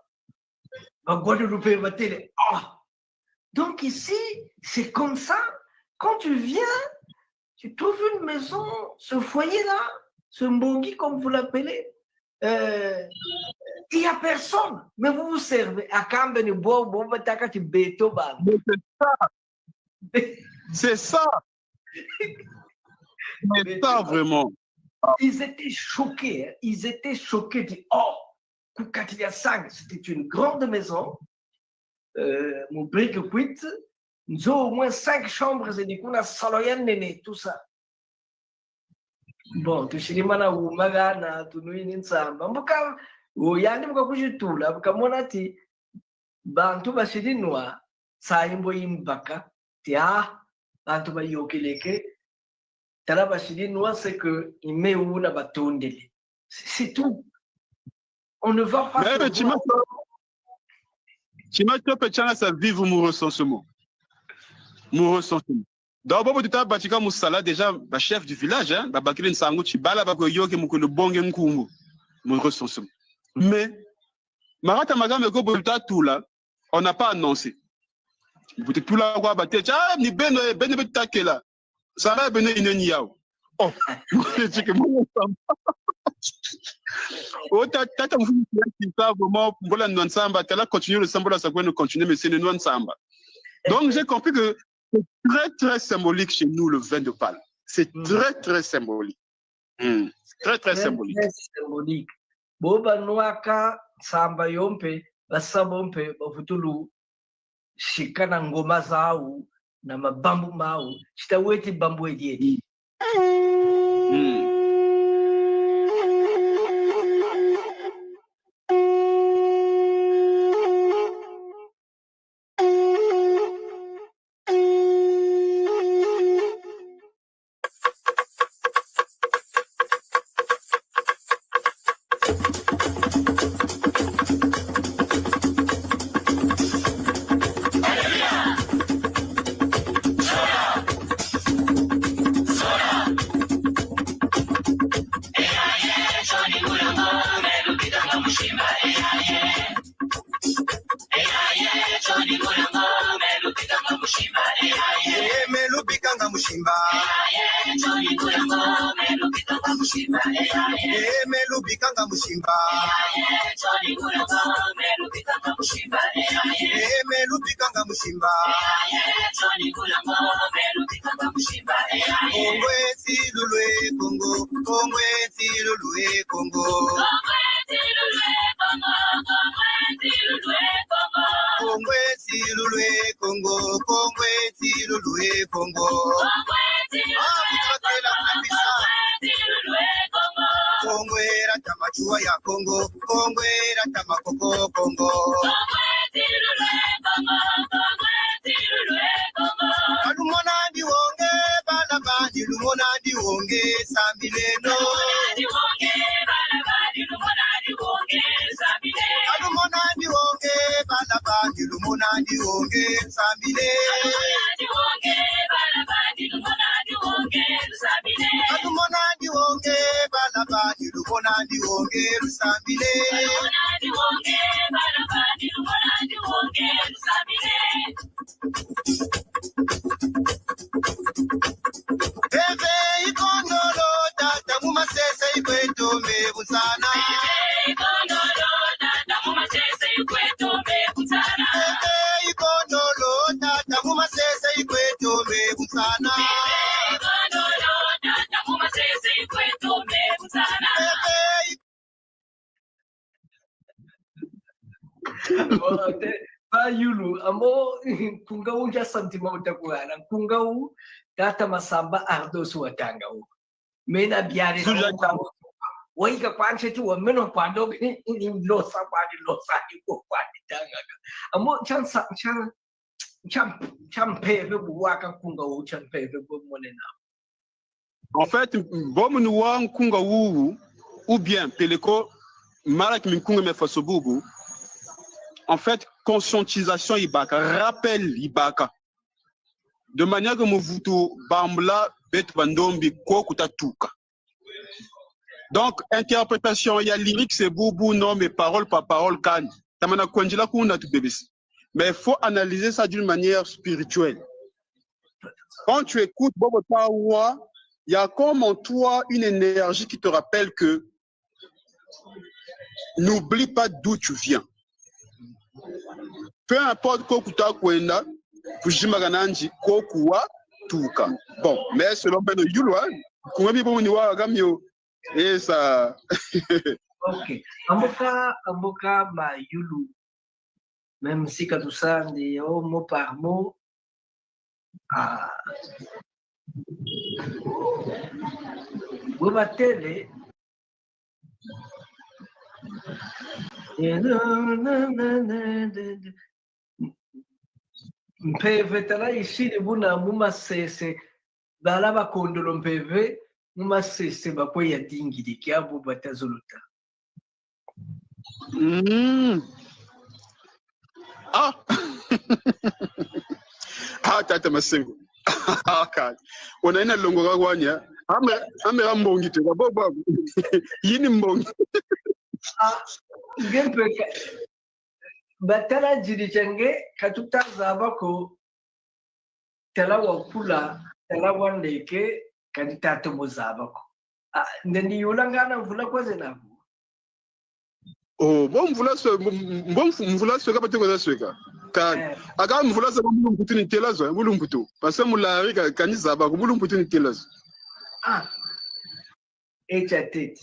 ba Guadeloupe ba tele. Ah! Donc ici, c'est comme ça. Quand tu viens, tu trouves une maison, ce foyer-là, ce mbongi, comme vous l'appelez, euh, il y a personne. Mais vous vous servez. Akambe ni bo, bo, bataka ti beto ba. Mais c'est ça. C'est ça. C'est ça, vraiment. Ils étaient choqués, hein. Ils étaient choqués. Dit, oh, ku kati ya sangi, c'était une grande maison. Euh, mu brique cuite, nzo au moins cinq chambres, et du coup, na salon ya nene, tout ça. Bon, tusidi mana wuma gana, tunwini nsamba. Mbuka, o yandi mbuka kuzitula, mbuka mona ti, bantu basidi nwa, sa imbo imbaka, ti, ah, bantu bayokele ke, tala basidi nwa, c'est que i me una batondele. C'est, c'est tout. On ne va pas Mais, se mais tu voir. m'as, tu m'as topé, tiens, ça vive mon recensement. Mon recensement. Donc, bobo tuta batika mu sala déjà, ba chef du village, hein, ba bakili nsangu ti bala ba kwe yoke mu kwe bonge nkumbu. Mon recensement. Mais, marata magame ko bo tuta tula, on n'a pas annoncé. Bo tuta tula kwa ba te, ah, ni beno, eh, beno beto ta kela. Sala beno ineni yau. Oh, tike mo nsamba. Oh, ta-, tata mfumu, ça vraiment, voilà, nwa nsamba, tala continuer le samba, là, ça peut nous continuer, mais c'est nwa nsamba. Donc, j'ai compris que c'est très, très symbolique chez nous, le vin de palme. C'est Mm. Très, très symbolique. Mm. Très, très Très, symbolique. Très symbolique. Bo banwaka nsamba yo mpe, basabo mpe, bavutulu sika na ngoma zau, na mabambu mau, sita weti bambu edi edi. Mm. Eh, me lubikanga mushimba. Eh, me lubikanga mushimba. Eh, me lubikanga mushimba. Kongo e nsilulu e Kongo, Kongo e nsilulu e Kongo. Kongo e nsilulu e Kongo, Kongo e nsilulu e Kongo. Ah, kutatela kabisa. Kongo e rata machuwa ya Kongo, Kongo e rata makoko Kongo. Kalumona ndi wonge, bala bandi lumona ndi wonge, sambileno. Kalumona ndi wonge, bala bandi lumona ndi wonge, sambile. Kalumona ndi wonge, bala bandi lumona ndi wonge, lusambile. Mpeve ikondolo, tata mu masese ikwe tombe bu nsana. Mpeve ikondolo, tata mu masese ikwe tombe bu nsana. Mpeve ik- Bon, te, ba Yulu, amo, nkunga wu nkia sentiment uta kuhana? Nkunga wu, tata Masamba Ardos watanga wu. Mena biare na wa, wayika kwa nsi ti wa meno kwa ndo, ni, ni losa kwa ni losa, ni kwa kwa ni tanga. Amo, nkia nsa, nkia, nkia, nkia mpeve bu waka nkunga wu, nkia mpeve bu monena? En fait, bo munu wa nkunga wu, ou bien peleko, mara ki minkunga mia faso bubu. En fait, conscientisation ibaka, rappel ibaka. De manière que mu vutu bambula beto bandombi koko tatuka. Donc, interprétation ya lyrics c'est bubu, non, mais parole par parole kani. Tamana kwendila kuna tubebesi. Mais il faut analyser ça d'une manière spirituelle. Quand tu écoutes Bobo Tawa, il y a comme en toi une énergie qui te rappelle que n'oublie pas d'où tu viens. Peu importe koko uta kwenda, kuzimbakana nzi koko watuka. Bon, mais selon beno Yulu, hein, nkunga mi bo munu wa ga mio. Esa. Ok. Amboka, amboka ma Yulu. Même si katusandi, oh, mot par mot. Ah. Bwe batele. Mpeve tala isidi buna mu masese. Bala bakondolo mpeve mu masese bakwe ya dingidi kia bu bata zolo ta. Mm. Ah. Ah, tata Masengo. Ah, kani. Ona ina longo ka kwani, ah. Ame, ame ka mbongi te, ka bo babu. Yini mbongi? Ah, nge mpe ka, batala didi kia nge, ka tuta zaba ko, tala wakula, tala wandeke, kadi tata mu zaba ko. Ah, nde ni yula ngana mvula kwa zena ko. Oh, bo mvula swe-, bo mvu-, mvula sweka, bateko za sweka. Kani. Eh. Aka mvula swe, mu lumputu ni tela zo, mu lumputu. Parce que mu lari ka, kani zaba ko, mu lumputu ni tela zo. Ah. Echa tete.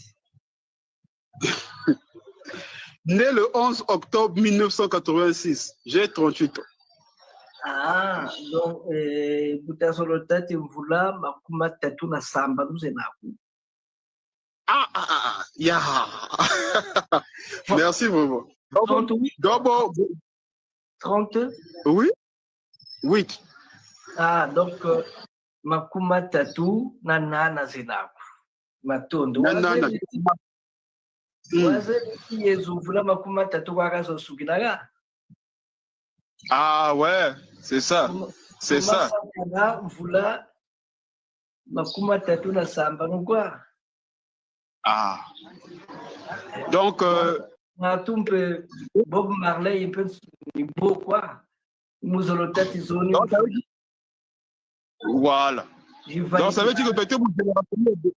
Né le onze octobre mille neuf cent quatre-vingt-six, j'ai trente-huit ans. Ah, donc, eh, bu tazolo tati mvula makumi matatu na sambanu zena aku. Ah, ah, ah, ah. Ya. Merci vraiment. Donc, trente-huit. Donc, bon, Trente? Oui. Oui. Ah, donc, euh, makumi matatu na nana zena aku. Matondo. Na nana. Wazeye ti, Mm. wazeye ti Yezu mvula makumi matatu waka zo sukilaka. Ah ouais, c'est ça. C'est ça. Kuma Sankara mvula makumi matatu na sambanu kwa. Ah. Donc, euh, Na tumpe Bob Marley mpe ni bo kwa. Mu zolo tati zoni. Donc, ça veut dire- voilà. Jiva Donc, ça veut dire que peut-être génération,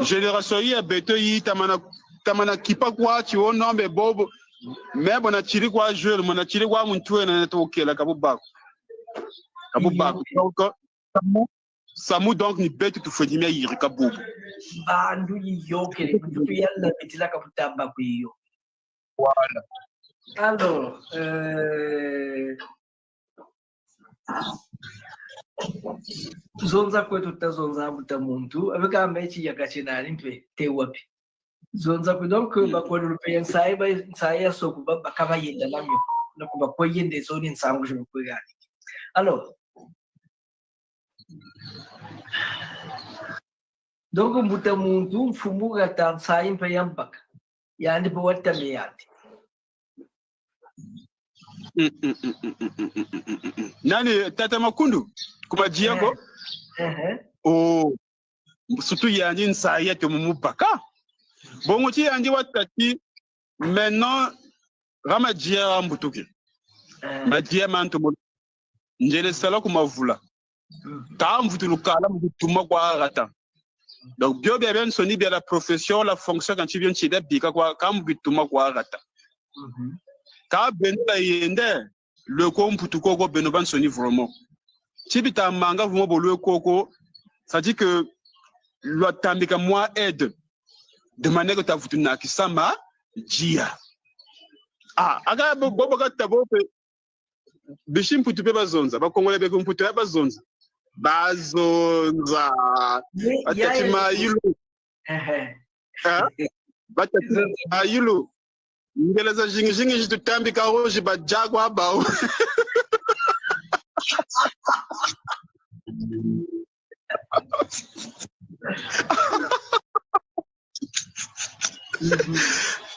génération ya beto yi tamana, tamana kipa kwa ti o non, mais bobo. Mais bon, na tiri kwa jeune, mon na tiri kwa muntu ena na tokela ka bo bako. Ka bo bako. Donc, samu, samu donc ni beto tufweti mia yirika bobo. Bandu yiyokele, kutu yalla bitila ka butamba kuyo. Voilà. Alors, euh, zonza kwetu tazonza mbuta muntu, avec un mec ya kachina limpe, te wapi. Zonza kwe, donc, Mm. ba kwa lupe ya nsayi, ba nsayi ya soko, ba, ba kaba yenda na mio. Donc, ba kwa yende zoni nsangu je kwe gani. Alors, donc, mbuta muntu, mfumu gata nsayi mpe ya mbaka. Yandi mpe watame yandi. Mm, mm, mm. Nani, Tata Makundu? Kuma Dia ko? Eh, eh. Oh, surtout yandi nsayi ya tomo mu baka. Bongo ti yandi watati, maintenant, ga madia mbutuki. Eh. Madia ma ntomo. Nzele sala ku mavula. Mhm. Ka mvutulu kala mu kituma kwa gata. Donc, bio bia biansoni bia la profession, la fonction, kansi bio nsi bia bika kwa, ka mu kituma kwa gata. Mhm. Ka beno bayende, lweko mputu koko beno bansoni vraiment. Ti bita manga vraiment bo lweko ko, c'est-à-dire que lwatambika mwa aide. De manière que ta vutu na kisama, dia. Ah, aga bo, bo, bo kata bo pe, bisi mputu pe bazonza, ba Congolais be mputu ya bazonza. Bazonza. Mais, Batati ya, ya, mayulu. Eh, eh. Hein? Batati mayulu. Ngele za zingi zingi zitutambika hoje ba Jaguar ba.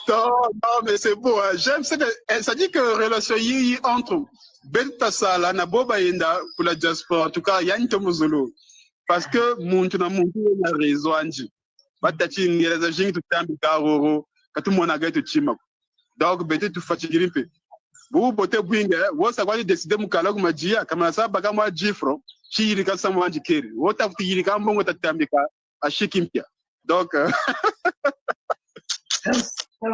Non, non, mais c'est beau, hein. J'aime ce que, eh, ça dit que relation yi, yi entre beto tasala na bo bayenda ku la diaspora. En tout cas, ya ntomo zolo. Parce que muntu na muntu na raison andi. Batati ngele za zingi tutambika roro, ka tumona ga tutima. Donc, beto tufatigiri mpe. Bu bote bwingi, eh, wo sa kwa décider mu kala ku madia, kamana sa baka mwa dix francs, ti yirika samu andi kele. Wo ta vutu yirika mbongo tatambika, ashiki mpia. Donc, euh,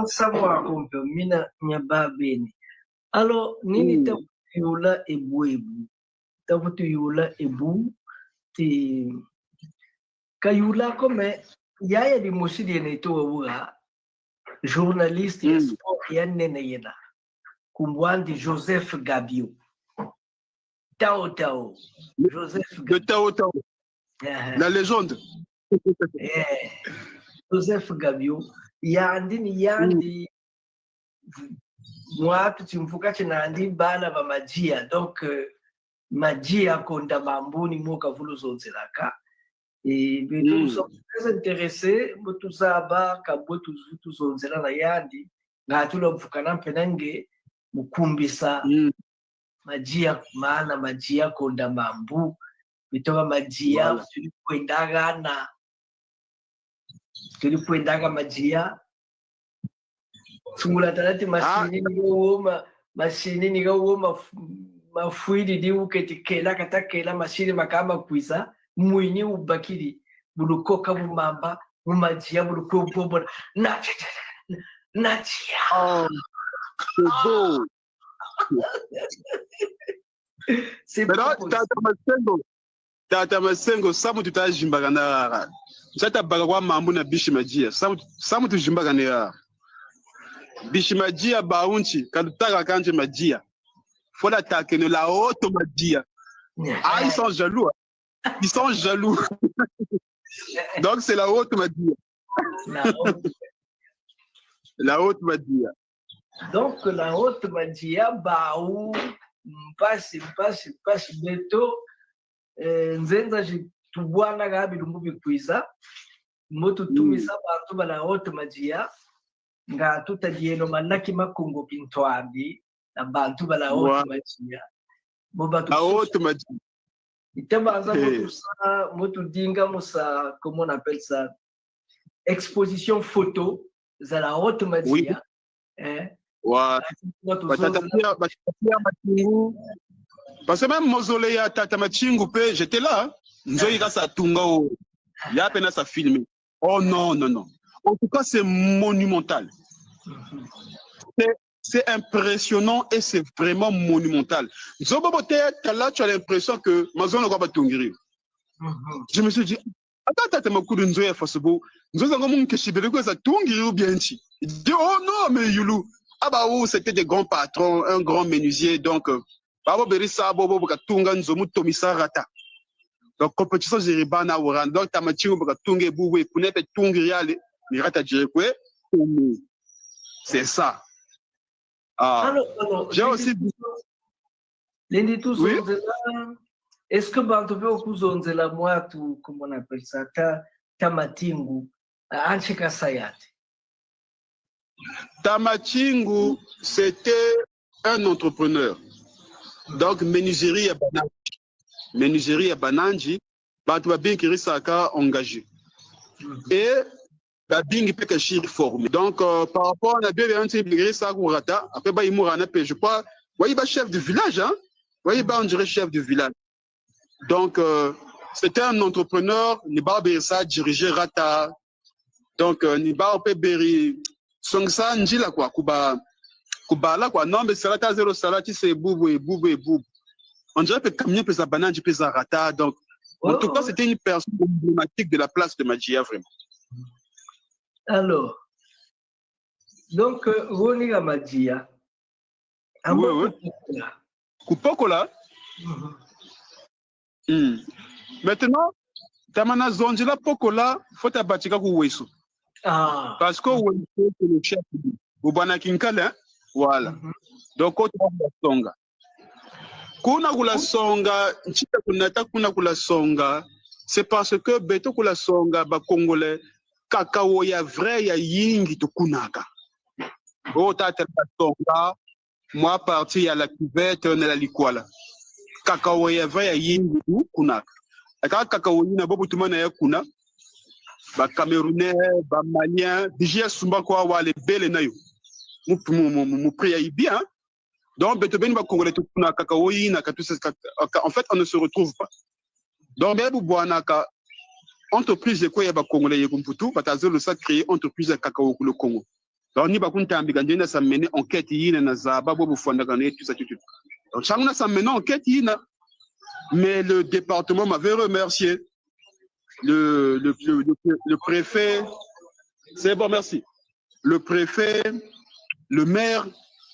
Samu ako mpe mina nya ba beni. Alors, nini ta yula ebu ebu? Ta vutu yula ebu, ti ka yula ko, mais yaya dimosi diena ito wa, journaliste ya sport ya nene yena. Nkumbu andi Joseph Gabio. Tao Tao. Joseph de Gabio. Tao Tao, Eh, eh. la légende. Eh, Joseph Gabio, yandi ni yandi mwatu timvuka tinandi bana ba madia. Donc, euh, madia konda mambu ni mo kavulu zonzelaka. Et beto, nous sommes très intéressés, mbo tuzaba ka bwe tuzu-, tuzonzela na yandi, nga tula mvukana mpe na nge, mu kumbisa madia, maana madia konda mambu. Beto ba madia, tuli kwenda gana. Tuli kwenda ga madia. Sungula tala ti masini ni ga wo ma-, masini ni ga wo maf-, mafwidi di uketi kela kata kela masini makama kwiza. Mwini ubakidi. Bu lukoka mu mamba, mu madia, bu lukwe bobola. Na, na dia. Oh, c'est beau. C'est Mais pas là, possible. Tata Masengo, Tata Masengo, samu tuta zimbakana rara. Sa ta baka kwa mambu na bisi madia. Samu, samu tuzimbakane rara. Bisi madia ba unti, ka lutaka kansi madia. faut l'attaquer, non, la haute Madia. Ah, ils sont jaloux, hein. Ils sont jaloux. Donc, c'est la haute Madia. La haute. La haute Madia. Donc, la haute Madia, bawu, mpasi, mpasi, mpasi, beto, eh, nzenza zi tubwana ga bilumbu bikwiza, mbo tutumisa bantu ba la haute Madia, nga tutadieno manaki ma Kongo kintwadi, na bantu ba la haute Madia. Mbo batu la haute Madia. Ita banza mbo tusa, mbo tudinga mbo sa, comment on appelle ça? Exposition photo za la haute Madia. Oui. Eh? Wa. Batata Pierre, batata Pierre Matsoungou. Parce que même mausolée ya tata Matsoungou pe, j'étais là. Nzoyi ka sa tunga o. Ya pe na sa filmer. Oh non, non, non. En tout cas, c'est monumental. C'est, c'est impressionnant et c'est vraiment monumental. Nzo bobo te tala, tu as l'impression que mazono kwa batungiri. Je me suis dit, ata tata Makudu nzo ya faso bo, nzo za ngo mu nkesi bele kwe za tungiri ou bien ti. Il dit, oh non, mais Youlou. Ah bah, oh, c'était des grands patrons, un grand menuisier. Donc, euh, babo beri sa bobo bu katunga nzo mu tomisa rata. Donc, compétition ziri bana warana. Donc, tata Matsoungou bu katunga bubu, kuna pe tungiri yale, ni rata dire kwe, c'est ça. Ah. Alors, alors, j'ai aussi lendi tu zonzela, est-ce que bantu pe kuzonzela mwatu, comment on appelle ça, tata Matsoungou, ah, anche kasayate? Tata Matsoungou, c'était un entrepreneur. Donc, menuiserie ya bananzi. Menuiserie ya bananzi. Bantu babingi keri saka engagé. Et babingi pe keri formé. Donc, euh, par rapport na bebe anti beri saka rata, après ba imura na pe, je crois, wayi ba chef de village, hein? Wayi ba, on dirait, chef de village. Donc, euh, c'était un entrepreneur, ni ba beri sa diriger rata. Donc, euh, ni ba pe beri songisa nzila kwa, kuba, kubala kwa. Non, mais sala ta zelo sala ti se bubu e bubu e bubu. On dirait que camion pe za bananzi pe za rata. Donc, en tout cas, c'était une personne emblématique de la place de Madia, vraiment. Alors, donc, euh, Roni la Madia. Oui, oui. Kupokola. Kupokola. Mhm. Hmm. Maintenant, tamana zonzila pokola, faut tabatika ku weso. Ah. Parce que weso, c'est le chef. Bubana kinkale, hein? Voilà. Mhm. Donc, kota ku la songa. Kuna ku la songa, ntsita kunata kuna ku la songa, c'est parce que beto ku la songa, ba Congolais, cacao ya vrai ya yingi tukunaka. Oh, tata la songa, mwa partie ya la Cuvette na la Likwala. Cacao ya vrai ya yingi tukunaka. Aka cacao yina bobo tumana ya kuna. Ba Camerounais, ba Maliens, bizi ya sumba kwa wale bele na yo. Mu, mu, mu, mu, mu prix ya ibi, hein? Donc, beto beni ba Congolais tukunaka cacao yina ka tu se, ka, ka, en fait, on ne se retrouve pas. Donc, bebu bwanaka entreprise kwe ya ba Congolais ye ku Mputu, ba ta zolo sa créer entreprise ya cacao ku le Congo. Donc, ni ba kuntambika nzena sa mener enquête yina na zaba bobo fwandaka na tout ça, tout, tout. Donc, ntangu na sa mener enquête yina, mais le département m'avait remercié. Le, le, le, le, le préfet, c'est bon, merci. Le préfet, le maire,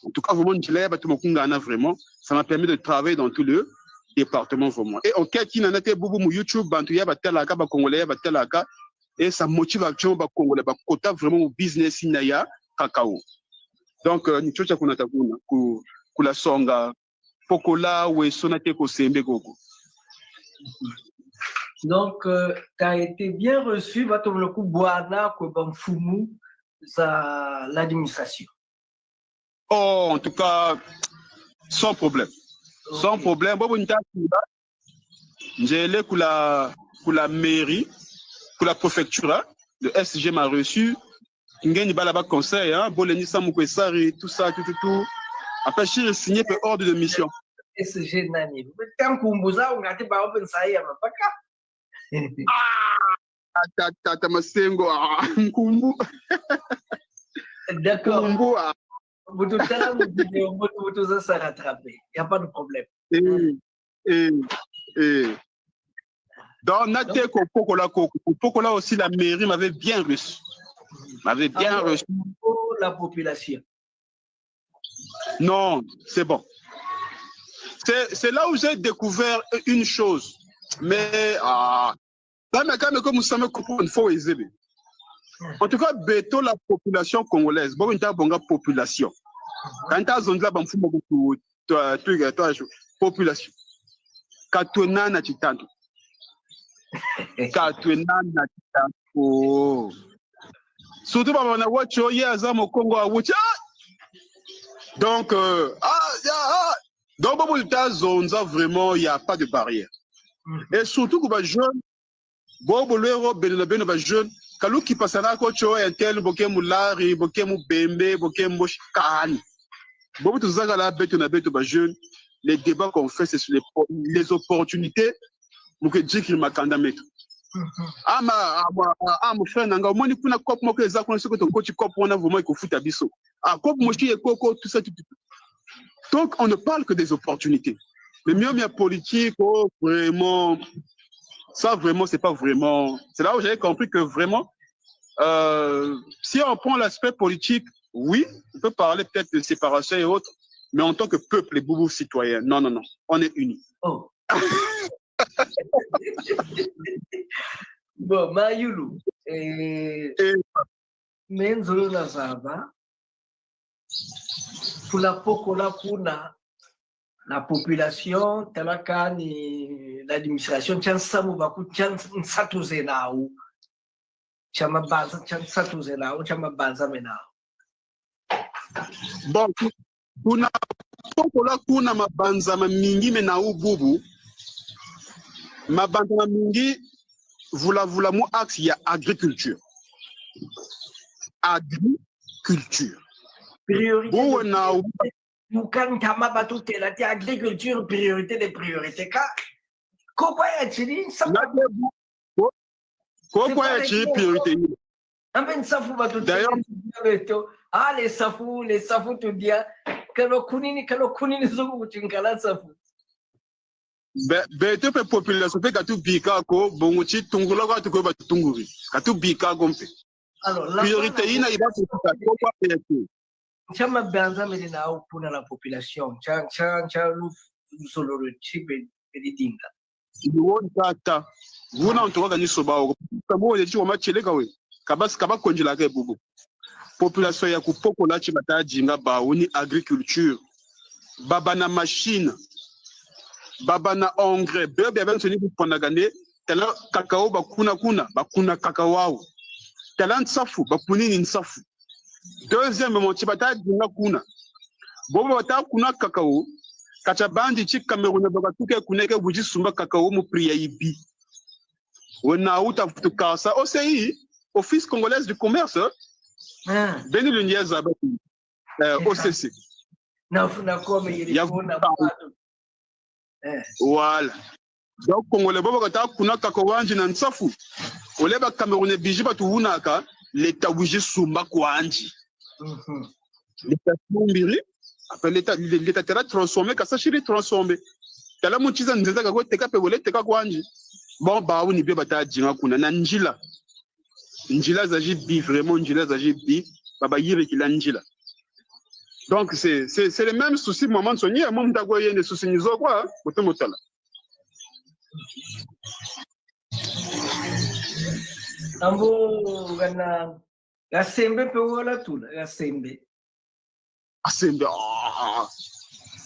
en tout cas, vraiment, nzila ya ba tuma kungana vraiment. Ça m'a permis de travailler dans tout le département, vraiment. Et enquête yina nate bubu mu YouTube, bantu ya ba talaka, ba Congolais ya ba talaka. Et ça motive actuellement ba Congolais, ba kota vraiment au business yina ya cacao. Donc, euh, ni chocha kuna ta kuna, ku, ku la songa, pokola, weso nate ko sembe koko. Donc, euh, t'as été bien reçu, ba tomolo kubwana kwe ba mfumu za l'administration. Oh, en tout cas, sans problème. Sans problème. Bobo nta kula, nzele ku la, ku la mairie, ku la préfecture, hein. Le S G m'a reçu. Nge ni bala ba conseil, hein. Bole ni samu kwe sari, tout ça, tout, tout, tout. Après, j'ai signé pe ordre de mission. S G nani? Tankumbuza ungati ba open sa ya mapaka. Ah, tata, tata Masengo, ah, nkumbu. D'accord. Nkumbu, ah. Butu tala mu vidéo, butu, butu za sa rattraper. Y a pas de problème. Eh, eh, eh. Donc, nate ko pokola ko, pokola aussi la mairie m'avait bien reçu. M'avait bien reçu. Pour la population. Non, c'est bon. c'est, c'est là où j'ai découvert une chose. Mais, ah, quand même, quand même, comme ça me comprend, il faut aiser. En tout cas, béton, la population congolaise, bon, une bonga population. Quand tu as zonza, bon, faut beaucoup, toi, toi, toi, population. Katwena na chitantu. Katwena na chitantu. Surtout, bah, on a watch, oh, yeah, Zamo Congo, ah, watch, ah. Donc, euh, ah, yeah, ah. Donc, bon, le temps, zonza, vraiment, il n'y a pas de barrière. Et surtout, que, bah, jeune, bobo lwero beno na beno ba jeune, kaluki pasana ko cho interne, boke mulari, boke mubembe, boke mboshi kani. Bobo tuzakala beto na beto ba jeune, les débats qu'on fait, c'est sur les, po- les opportunités, muke jikiri makanda meto. Ama, ama, ama, frère nanga, omoni kuna cop moko eza kuna, soko to koti cop wana vraiment ikofuta biso. Ah, cop moshi ye koko, tout ça, tout, tout. Donc, on ne parle que des opportunités. Mais mieux, mieux politique, oh, vraiment, ça vraiment, c'est pas vraiment. C'est là où j'avais compris que vraiment, euh, si on prend l'aspect politique, oui, on peut parler peut-être de séparation et autres, mais en tant que peuple et boubou citoyen, non, non, non, on est unis. Oh. Bon, Mayulu, eh, et me nzololo na zaba, kuna Pokola kuna, la population, tala kani l'administration, nkia nsamu baku, nkia nsatu zena au, nkia mabanza, nkia nsatu zena au, nkia mabanza mena au. Bon, kuna Pokola kuna mabanza mamingi mena au bubu, mabanza mamingi vula vula mu axe ya agriculture. Agriculture. Priorité. Buwe na u- Mukantama batutela ti agriculture, priorité de priorité. Ka, koko ya chini, ça na bu- ko- koko ya chini priorité. Ambe nsafu batutela. D'ailleurs, beto, ah, le safu, le safu tudia. Kalo kunini, kalo kunini zungu kuchinkala safu. Be-, beto pe population pe katubika ko, bongo ti tungula kwa tukwe batutunguri. Katubika ko mpe. Alors, la priorité ina iba kutuka ko kwa beto. Nkia mabanza mena au kuna la population, nkia, nkia, nkia luf-, luzololo ti be-, bedinga. Iwon tata. Wuna ntoka kani soba o. Kamo ye ti wa machele kawe. Kabas-, kaba konjila ke bubu. Population ya ku Pokola ti bata dinga bawu ni agriculture. Baba na machine. Baba na engrais. Bebe ya bantu ni kupona gane. Tala cacao bakuna kuna. Bakuna cacao au. Tala nsafu. Bakunini nsafu. Deuxièmement, ti bata dinga kuna. Bobo bata kuna cacao. Kacha bandi ti Cameroun baka tuke kuneke buji sumba cacao mu prix ya ibi. Wena uta futu kasa O C I, Office Congolais du Commerce, hein? Ah. Beni lundi ya zaba. Euh, O C C. Na fu-, na kome yiri ya kona fu-, batu. Eh. Voilà. Donc, Congolais bobo kata kuna cacao wanji na nsafu. Ole ba Camerounais biji batu unaka, l'État wiji sumba kwanji. Mhm. L'État sumbiri, après l'État, l'État tera transformé, kasa siri transformé. Tala mu nsi za nzenza kako teka pe wele teka kwanji. Bon, bawu ni bie bata dinga kuna na nzila. Nzila zazi bi, vraiment, nzila zazi bi, baba yirikila nzila. Donc, c'est, c'est, c'est le même souci, maman Sonia, mon mtako yende souci nizo kwa, kote motala. Ambo gana, ga sembe pe wala tula, ga sembe. A sembe, ah,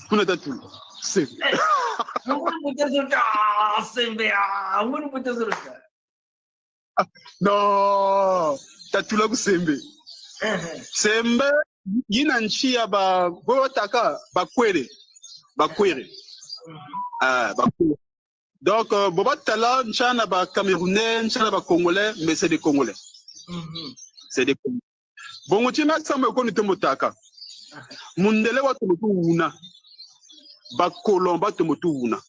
kuna tatula. Sembe. Ngunu mbuta zota, ah, sembe, ah, ngunu mbuta zota. Non, tatula ku sembe. Ehe. Sembe, yina nsi ya ba, bo bataka, bakwere. Bakwere. Ah, bakwere. Donc, euh, bo batala, nsi ya na ba Camerounais, nsi ya na ba Congolais, mais c'est des Congolais. Mhm. C'est des Congolais. Bongo ti masambu ko ni tomo taka. Mundele wa tomo tu una. Ba colon ba tomo tu una.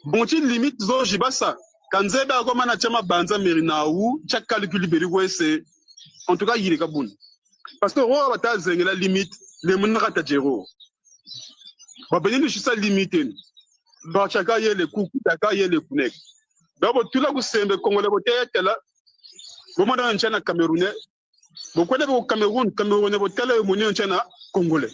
Bongo ti limite zo zibasa. Kanze ba ko mana tia mabanza meri na u, tia calcul beri wese. En tout cas, yirika buna. Parce que ro bata zengela limite, le muna kata zéro. Ba beni ni sisa limite ni. Ba tiaka yele kuku, tiaka yele kunek. Donc, bo tula ku sembe Congolais bo te tela. Bo mona nsi ya na Camerounais. Bo kwenda bo Cameroun, Camerounais bo tela yo moni nsi ya na Congolais.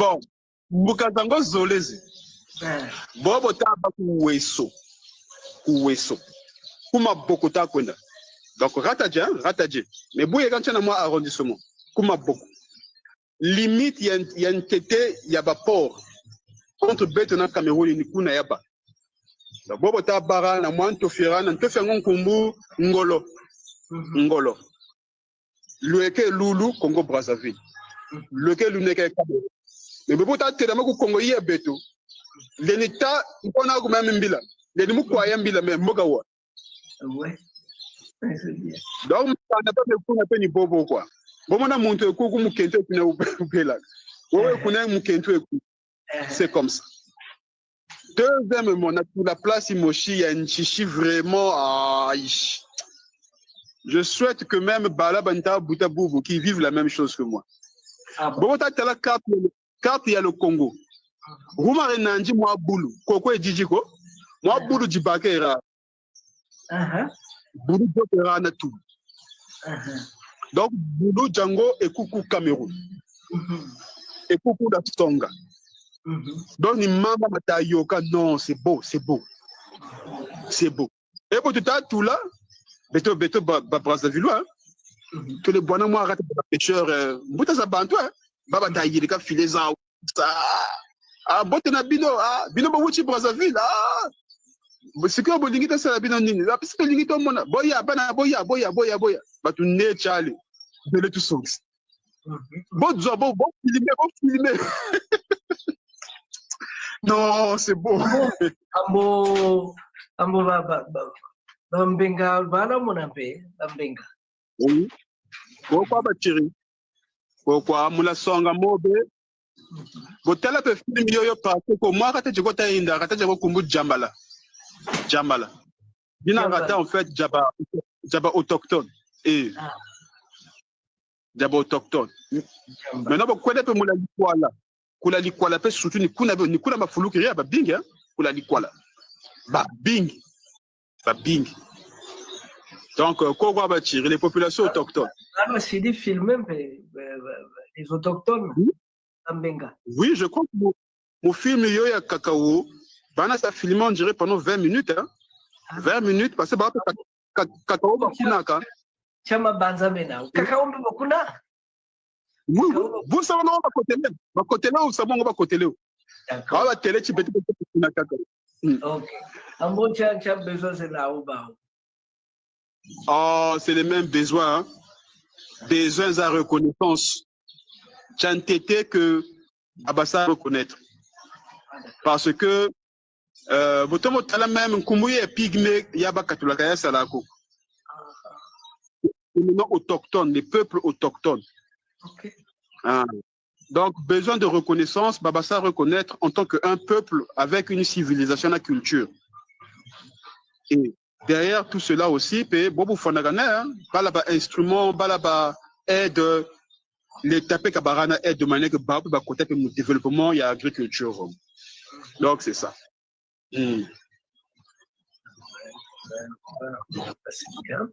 Bon, mbuka zango zole zi. Eh. Bobo ta ba ku Ouesso. Ku Ouesso. Ku Maboko ta kwenda. Donc, Ratadje, hein, Ratadje. Mais bu yeka ntia na mwa arrondissement. Ku Maboko. Limite ya, ya ntete ya ba port entre beto na Cameroun ni kuna ya ba. Donc, bobo ta bara na mwa ntofi era, na ntofi yango nkumbu Ngolo. Mhm. Ngolo. Lweke lulu Congo Brazzaville. Mhm. Lweke luneke Cameroun. Mais bobo ta telama ku Congo ya beto. Lendi ta, mpona ku meme mbila. Lendi mu kwa ya mbila, mais mboka wa. Ouais. Ouais, c'est bien. Donc, mukanda pe mekuna pe ni bobo, quoi. Bo mona muntu ekuku mukento kuna upela. Wewe, eh, kuna mukento eku. Eh. C'est comme ça. Deuxièmement, na ku la place Moshi ya Nchishi, vraiment, ah, ish. Je souhaite que même bala ba nta buta bubu qui vivent la même chose que moi. Ah bon? Bobo ta tala carte, carte ya le Congo. Rumare nandi mwa bulu. Koko edidi ko. Mwa bulu dibaka era. Aha. Bulu diotera na tulu. Aha. Donc, bulu diango ekuku Cameroun. Mhm. Ekuku la Songa. Mhm. Donc, ni mama mata yoka, non, c'est beau, c'est beau. C'est beau. Et pour tout à tout là, beto, beto, ba, ba Brazzavillois, hein. Mhm. Tous les bois noirs, ba pêcheurs, euh, mbuta za bantu, hein. Baba ta yirika filet zau. Ah, ah, mbote na bino, ah, bino bo wuti Brazzaville, ah. Bo sikoyo bolingi ta sala bino nini? Ah, parce que bolingi to mona. Boya, bana, boya, boya, boya, boya. Batu ne chale. Bele tu songs. Bo zwa, bo, bo filmer, bo filmer. Non, c'est beau. Ambo, ambo, ambo ba, ba, ba, ba Mbenga, bana mona mpe, ba Mbenga. Oui. Pourquoi ba Thierry? Pourquoi mula songa mobe? Bo tala pe film yoyo parce que mwa kata jiko ta inda, kata jiko nkumbu Djambala. Djambala. Dina Djambala. Kata, en fait, Djaba, Djaba autochtone. Eh. Ah. Djaba autochtone. Djamba. Maintenant, bo kwenda pe mula Likwala. Kula Likwala pe surtout ni kuna, ni kuna ba fuluki ya ba bingi, hein? Kula Likwala. Ba bingi. Ba bingi. Donc, euh, koko ba Thierry, les populations autochtones. Ah, non, c'est des films, hein, mais, euh, euh, les autochtones, oui. Ba Mbenga. Oui, je crois que mon, mon film yo ya Kakao, bana sa filmer, on dirait, pendant vingt minutes, hein. Ah. Vingt minutes, parce que ba, ka, ka, Kakao ba kunaka. Tia mabanza mena. Kakao mpe ba kuna? Oui, oui. Kakao. Bon, ça va, non, ba kotele. Ba kotele, ça va, ba kotele. D'accord. Ah, ba tele, ti beto, beto, kuna kaka. Hmm. Ok. Ambo tia, tia besoin, c'est là où ba. Oh, c'est les mêmes besoins, hein. Besoin de reconnaissance. Tia ntete que ba sa reconnaître. Parce que, euh, bo tomo tala même nkumbu ya pygmée ya ba katulaka ya sala ko. C'est maintenant autochtone, les peuples autochtones. Ok. Ah. Donc, besoin de reconnaissance, ba ba sa reconnaître en tant qu'un peuple avec une civilisation, la culture. Et derrière tout cela aussi, pe, bobo fwanakana, hein, bala ba instrument, bala ba aide, l'État pe ka ba rendre aide de manière que ba, ba kota pe mu développement ya agriculture. Donc, c'est ça. Hmm. C'est bien.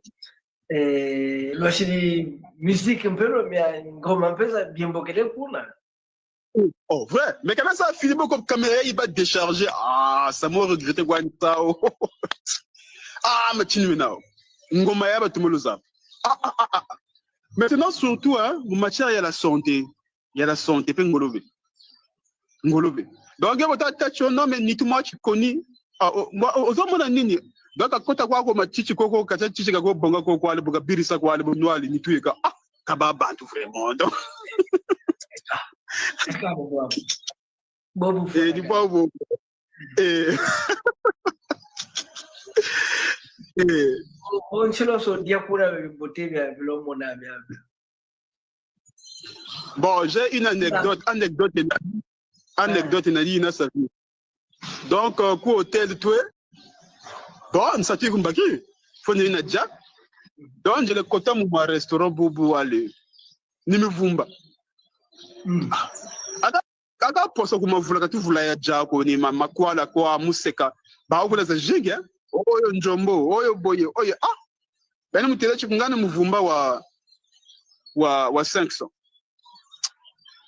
Eh, lwasidi musique mpe lo, mais ngoma mpe za bien bokele kuna. Oh, vrai. Mais quand ça fini, beaucoup de caméra, il va décharger. Ah, ça m'a regretté, quoi, ça, oh. Ah, mais tu nous, now. Ngoma ya ba tumolo za. Ah, ah, ah, ah. Maintenant, surtout, hein, en matière, il y a la santé. Il y a la santé, pe ngolo ve. Ngolo ve. Donc, il y a ta, ta, non, mais ni tout moi, tu connais. Ah, oh, moi, oh, ozo mona nini? Donc, akota kwa ko matiti koko, kata titi kako bonga koko, ale buka birisa kwa, ale bunwali, nitu yeka. Ah, kaba bantu vraiment. Donc, Bobu eh, di kwa bo. Eh. Eh. Bon, nchilo so dia kuna bote bia bilo mona bia. Bon, j'ai une anecdote. Anecdote, anecdote, na yina sa vie. Donc, euh, ku hôtel, toi. Bon, nsati kumbaki. Faut ni na dia. Donc, je le kota mu ma restaurant bubu wale. Ni mivumba. Mm. Aka, aka poso kuma vula kati vula ya dia ko ni ma, makwala kwa museka. Ba okula za zingi, eh? Oyo njombo, oyo boye, oyo. Ah! Beno mutele ti kungana muvumba wa, wa, wa cinq cents.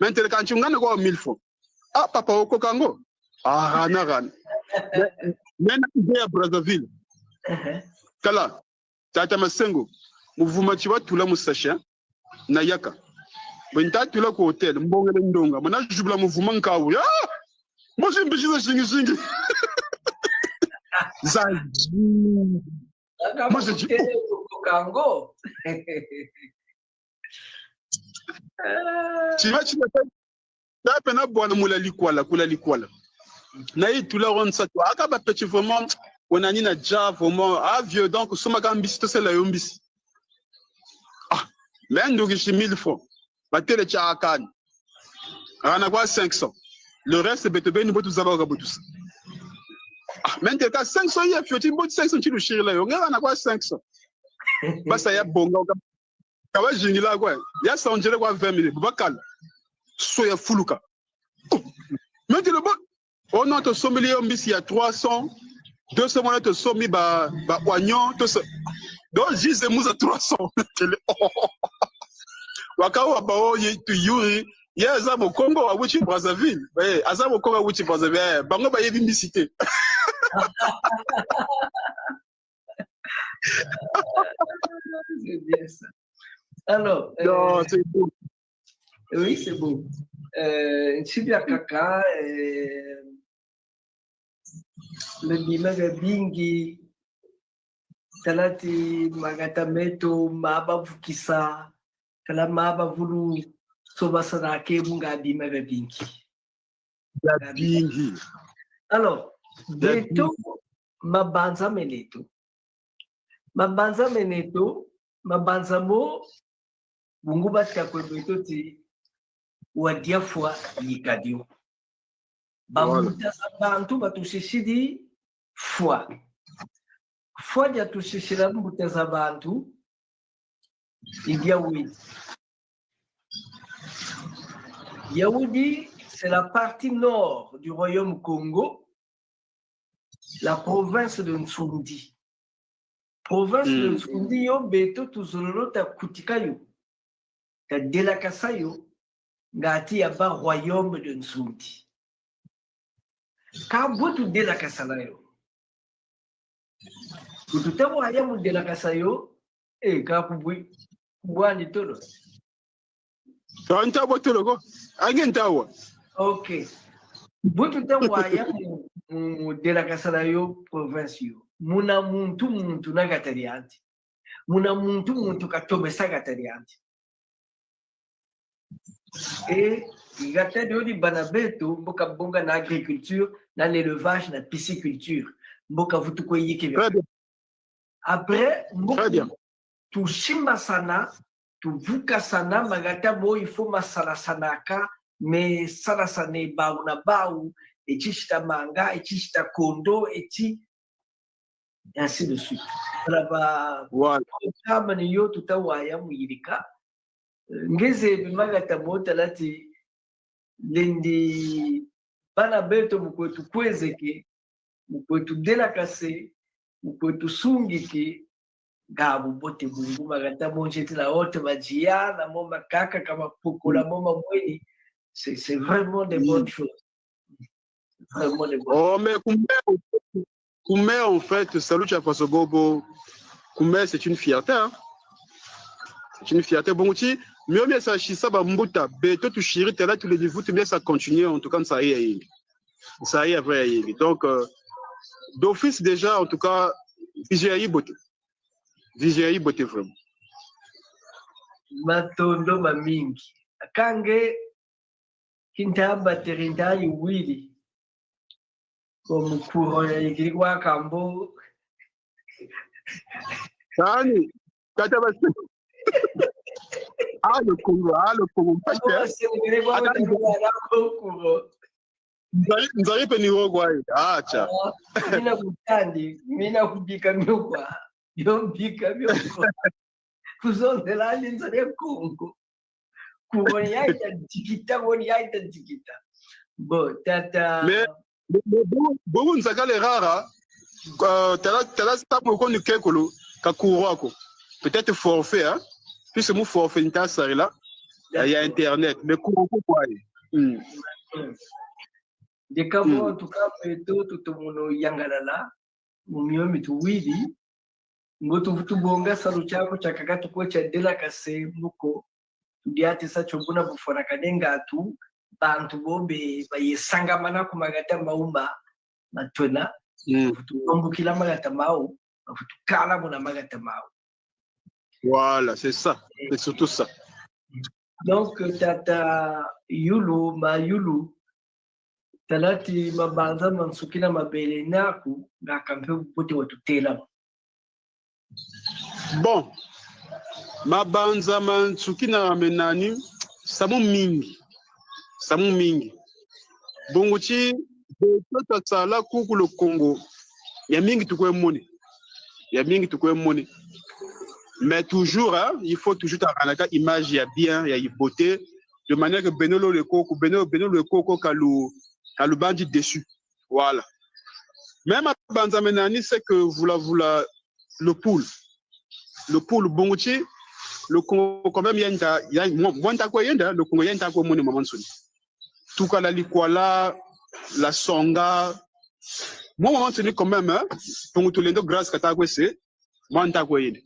Me ntele kanti ungana kwa mille francs. Ah, papa, oko kango. Ah, hana, hana. Me, me na idée ya Brazzaville. Ehe. Tala, tata Masengo, muvumba ti batula mu sachet, na yaka. Bwe nta tula ku hôtel, mbongele ndonga. Mana jubula muvumba nkawu. Ya! Mosi mbisi za zingi zingi. Za zingi. Aka Moi, je dis, mutele oko kango. Tima, tima, ta pe na bwana mula likwala, kula likwala. Na yi tula wa nsatu. Aka ba petit vraiment, wena ni na dia vraiment. Ah, vieux, donc, soma ka mbisi, tosela yo mbisi. Ah, me ndukisi mille francs. Batele ti akani. Hana kwa cinq cents. Le reste, beto beni bo tuzaba ka bo tusa. Ah, me ntele ka cinq cents ya fioti, bo cinq cents ti lusirila yo. Nge hana kwa cinq cents. Basa ya bonga, ka, ka bazingila kwa. Ya sangele kwa vingt minutes. Bakala. So ya fuluka. Oh. Me ntele bo. Oh non, tosombeli yo mbisi ya trois cents. Deux cents mwana tosombi ba, ba oignon, to so-, donc, juste mu za trois cents. Ntele, oh. Waka wa ba o ye tuyuri. Ye aza Mukongo, awuti Brazzaville. Eh, aza Mukongo, awuti Brazzaville. Eh, bango bayebi mbisi te. C'est bien ça. Alors, euh, Non, c'est bon. Oui, c'est bon. Euh, nsi bia kaka, euh, me bima bia bingi, tala ti magata meto, ma bavukisa, tala ma bavulu, so basana ke bunga bima bia bingi. Ya bingi. Alors, Ya beto, mabanza meneto. Mabanza meneto, mabanza mo, bungu bata kwe beto ti, wa dia fwa yika dio. Bambuta za bantu batusisidi fwa. Fwa dia tusisila mbuta za bantu, i dia Widi. Yaoundé, c'est la partie nord du royaume Kongo, la province de Nsoundi. Province de Nsoundi yo, beto tuzololo ta kutika yo, ta delakasa yo, ngati ya ba royaume de Nsoundi. Ka bu tudelakasa na yo. Bu tuta waya mu delakasa yo, eh, ka kubwi, kubwani tolo. Ka nta bwa tolo ko. Ange nta wa. Ok. Bu tuta waya mu, mu, mu delakasa na yo province yo. Muna muntu muntu na gata diandi. Muna muntu muntu katomesa gata diandi. Et gata dio di bana beto, mbo kabonga na agriculture, na l'élevage, na pisciculture. Mbo kavutu kwe yike. Très bien. Après, mbo, très bien, tusimbasana, tuvukasana, magata mo il faut masalasanaka, me salasane bau na bau, eti sita manga, eti sita kondo, eti, et ainsi de suite. Voilà, ba, voilà, programme ni yo tuta waya mu yidika. Nge zebi magata mo tala ti lendi bana beto mu kwe tukwezeke, mu kwe tudelakase, mu kwe tusungike, nga bubote bungu magata mo nzeti na ote madia, na mo makaka kama pokola mo mamweni. C'est, c'est vraiment des bonnes choses. Vraiment des bonnes choses. Oh, mais kumbe, kumbe, en fait, salut, tu as passé bobo. Kumbe, c'est une fierté, hein. C'est une fierté. Bon, ti, mieux, mieux, ça, si ça, ba mbuta, beto, tusiri, tela, tous les niveaux, tout bien, ça continue, en tout cas, ça y est. Ça y est, vrai, donc, euh, d'office déjà, en tout cas, Vision ya ibote. Vision ya ibote vraiment. Matondo mamingi. Kange kinta batterie nta yiwiri. Kwa mukuro ya ikiri kwa kambo. Kani, kata basi. Ah, le Congo, ah, le Congo, mpasi, eh. Kwa ikiri kwa Ata mukuro. Nzari, nzari pe ni wo kwa ye. Ah, cha. Ah, mina kutandi, mina kubika mio kwa. Yo mbika mio kwa. Kuzonzela ni nzari ya Congo. Kuwoni ya ita dikita, woni ya ita dikita. Bon, tata. Mais, mais, mais bon, bon, nzakale rara, euh, tala, tala, sa mo ko ni kekolo, ka courant ko. Peut-être forfait, hein. Puis c'est mon forfait, nta sarila. Il y a internet. Mais courant ko kwa ye. Hmm. Ndika bo, en tout cas, beto, tutomono yangalala, mu mio mi tuwidi, ngo tuvutu bonga salu kiaku kiakaka tukwe kia delakase mu ko, tudiatisa kio buna bufwanakane ngatu, bantu bobe baye sangamana ku magata mau ma, matwena, Hmm. tutombukila magata mau, tutukala muna magata mau. Voilà, c'est ça. C'est surtout ça. Donc, tata Yulu, ma Yulu, tala ti mabanza ma nsuki na mabele naku, nga kampe bote watutela. Bon, mabanza ma nsuki na mena ni, samu mingi. Samu mingi. Bungu ti, beto twasala kuku le Congo. Ya mingi tukwe mona. Ya mingi tukwe mona. Mais toujours, hein, il faut toujours taranaka image ya bien, ya ibote, de manière que beno lo le koko, boko, beno lo le koko ka lu, ka lubandi déçu. Voilà. Même mabanza mena ni, c'est que vula vula le pool. Le pool, bungu ti, le Congo quand même yenda, ya, mwa, mwa nta kwe yenda, le Congo yenda kwe mona mamansoni. Tuka la Likwala, la Songa. Mwa mamansoni quand même, hein. Bungu tulendo grâce kata kwe se, mwa nta kwe yenda.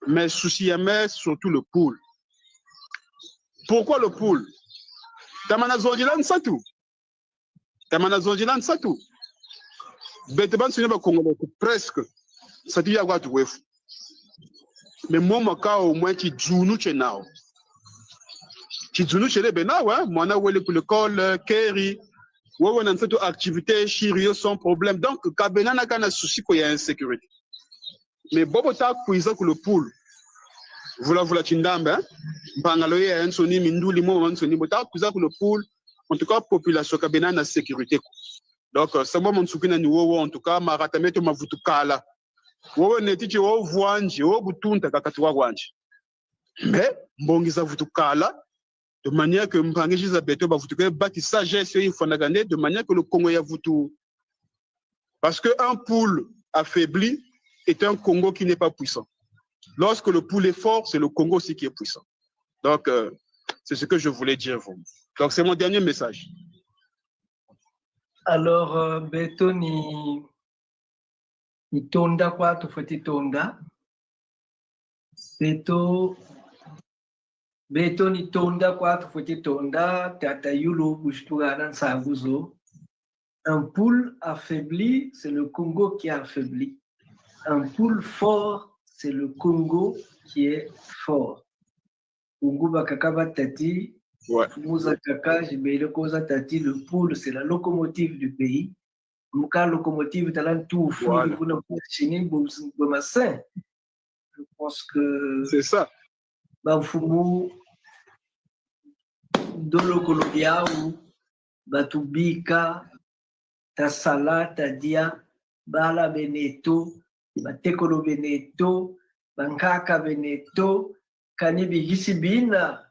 Mais souci ya me, surtout le pool. Pourquoi le pool? Tamana zonzila nsatu. Tamana zonzila nsatu. Beto bansoni ba Congolais, presque. Nsatu ya kwa tukwe fu. Mais mo makao mwe kidzunu kena wo. Kidzunu kele bena wo, hein. Mwana wele ku l'école, keri. Wewe na nsatu activité, siri yo sans problème. Donc, ka bena na kana souci ko ya insécurité. Mais bobo ta kwiza ku le pool. Vula vula kindambe, hein. Mpangalo ya nsoni, minduli mo nsoni, bo ta kwiza ku le pool. En tout cas, population ka bena na sécurité ko. Donc, euh, samu mo nsuki na ni wowo, en tout cas, magata meto mavutu kala. Wowo neti ti wo vwandi, wo butunta kakatuka kwandi. Mais, mbongi za vutu kala, de manière que mpangi za beto bavutu ke baki sagesse yo ifwanakane, de manière que le Congo ya vutu. Parce que un pool affaibli est un Congo qui n'est pas puissant. Lorsque le pool est fort, c'est le Congo aussi qui est puissant. Donc, euh, c'est ce que je voulais dire vraiment. Donc, c'est mon dernier message. Alors, euh, beto ni, ni tonda kwa tufweti tonda. Beto, beto ni tonda kwa tufweti tonda, tata Yulu, bu si tugana nsangu zo. Un pool affaibli, c'est le Congo qui est affaibli. Un pool fort, c'est le Congo qui est fort. Bungu bakaka batati, Ouais. mfumu za kaka, zibele ko zatati, le pool, c'est la locomotive du pays. Mu ka locomotive tala ntu fulu, Voilà. kuna kwa chini, bo, bo masin. Je pense que C'est ça. bamfumu dolokolo biau, batubika, tasala, tadia, bala beneto, batekolo beneto, bankaka beneto, kani bigisi bina,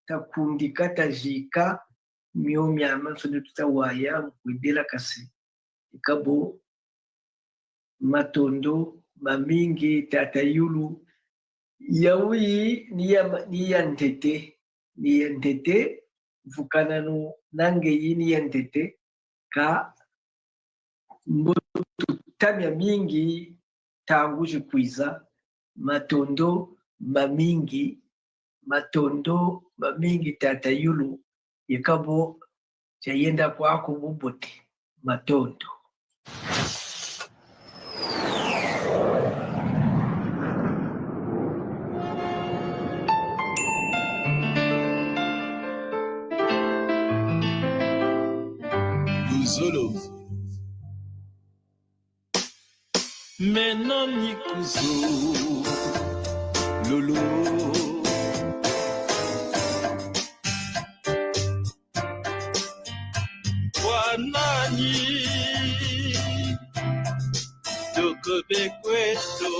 takundika, tazika, mio miamansoni tuta waya, mu kwe delakase. Ikabo, matondo mamingi, tata Yulu. Yawu yi ni ya, ni ya ntete, ni ya ntete, mvukananu na nge yi ni ya ntete, ka mbo tuta miamingi ntangu zikwiza, matondo mamingi, matondo mamingi, tata Yulu, ikabo, kia yenda kwaku bubote. Matondo. Zolo. Meno ni kuzo lolo. Kwa nani tokobe kweto?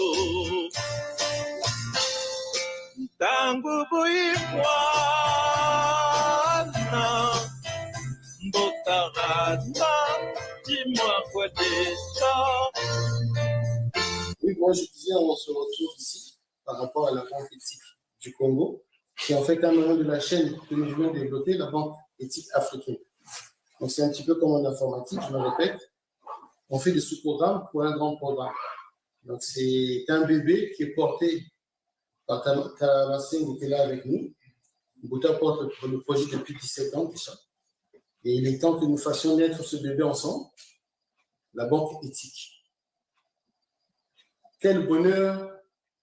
Ntangu boyi mwana mbotarana, dis-moi quoi déjà. Oui, moi je disais, on se retrouve ici par rapport à la Banque éthique du Congo, qui est en fait un maillon de la chaîne que nous voulons développer, la Banque éthique africaine. Donc c'est un petit peu comme en informatique, je me répète, on fait des sous-programmes pour un grand programme. Donc c'est un bébé qui est porté par Ka-, Kamasengo qui est là avec nous. Mbuta porte le, le projet depuis dix-sept ans déjà. Et il est temps que nous fassions naître ce bébé ensemble, la Banque éthique. Quel bonheur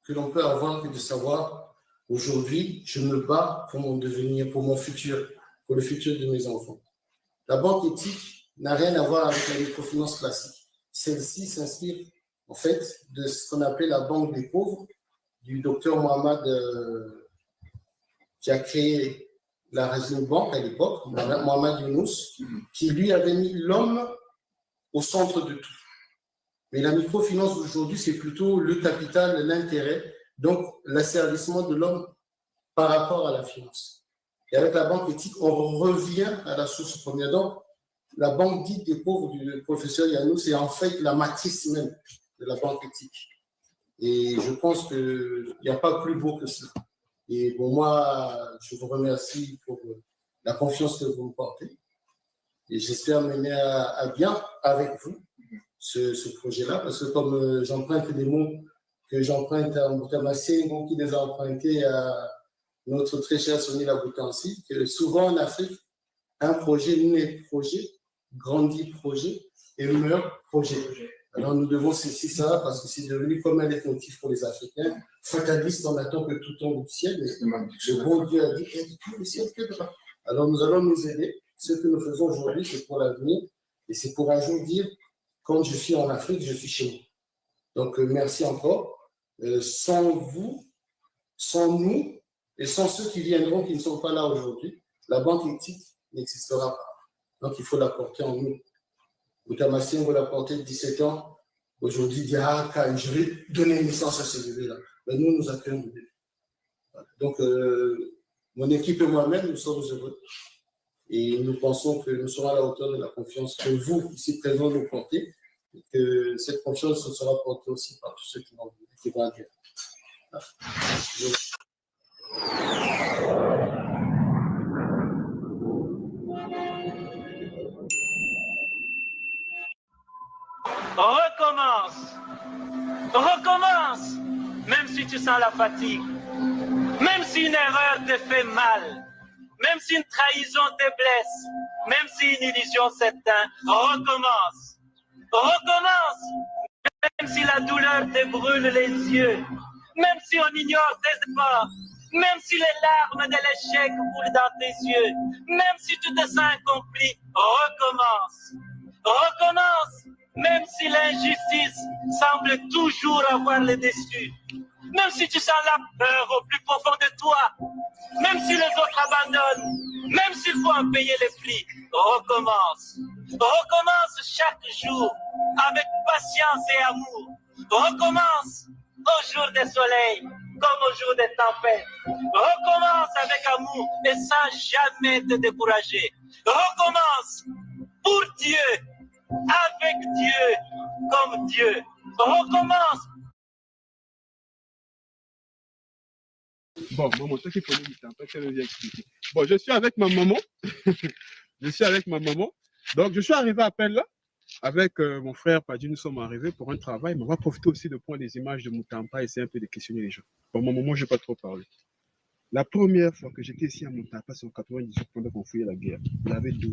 que l'on peut avoir que de savoir, aujourd'hui, je me bats pour mon devenir, pour mon futur, pour le futur de mes enfants. La Banque éthique n'a rien à voir avec la microfinance classique. Celle-ci s'inspire, en fait, de ce qu'on appelait la Banque des pauvres, du docteur Mohamed, euh, qui a créé la Raisin Bank à l'époque, Mohamed Younous, qui lui avait mis l'homme au centre de tout. Mais la microfinance d'aujourd'hui, c'est plutôt le capital, l'intérêt, donc l'asservissement de l'homme par rapport à la finance. Et avec la Banque éthique, on revient à la source première. Donc, la banque dite des pauvres du professeur Younous, c'est en fait la matrice même de la Banque éthique. Et je pense qu'il n'y a pas plus beau que cela. Et bon, moi, je vous remercie pour la confiance que vous me portez. Et j'espère mener à, à bien avec vous ce, ce projet-là, parce que comme, euh, j'emprunte les mots que j'emprunte à Mbuta Masengo, qui les a empruntés à notre très cher Sonny Labuta aussi, que souvent en Afrique, un projet naît projet, grandit projet et meurt projet. Alors nous devons saisir ça parce que c'est devenu comme un leitmotiv pour les Africains. Fataliste, on attend que tout tombe du ciel, mais le bon Dieu a dit, que tout tombe du ciel, que de là. Alors nous allons nous aider. Ce que nous faisons aujourd'hui, c'est pour l'avenir et c'est pour un jour dire, quand je suis en Afrique, je suis chez moi. Donc, euh, merci encore. Euh, sans vous, sans nous, et sans ceux qui viendront, qui ne sont pas là aujourd'hui, la Banque éthique n'existera pas. Donc, il faut la porter en nous. Mbuta Masengo l'a porté dix-sept ans. Aujourd'hui, il dit, ah, quand je vais donner naissance à ce bébé-là. Mais nous, nous accueillons le bébé. Voilà. Donc, euh, mon équipe et moi-même, nous sommes heureux. Et nous pensons que nous serons à la hauteur de la confiance que vous, ici présents, nous portez. Et que cette confiance sera portée aussi par tous ceux qui vont venir, qui vont adhérer. Voilà. Donc, Recommence. Recommence. Même si tu sens la fatigue, même si une erreur te fait mal, même si une trahison te blesse, même si une illusion s'éteint, recommence. Recommence. Même si la douleur te brûle les yeux, même si on ignore tes efforts, même si les larmes de l'échec coulent dans tes yeux, même si tu te sens incompris, recommence. Recommence. Même si l'injustice semble toujours avoir le dessus, même si tu sens la peur au plus profond de toi, même si les autres abandonnent, même s'il faut en payer le prix, recommence. Recommence chaque jour avec patience et amour. Recommence au jour de soleil comme au jour de tempête. Recommence avec amour et sans jamais te décourager. Recommence pour Dieu, avec Dieu, comme Dieu. Recommence. Bon, maman, toi qui connais le temps, toi qui viens expliquer. Bon, je suis avec ma maman. Je suis avec ma maman. Donc, je suis arrivé à peine là. Avec euh, mon frère Paddy, nous sommes arrivés pour un travail, mais on va profiter aussi de prendre les images de Mutampa et essayer un peu de questionner les gens. Bon, mon maman, je vais pas trop parler. La première fois que j'étais ici à Mutampa, c'est en quatre-vingt-dix-huit pendant qu'on fuyait la guerre. J'avais douze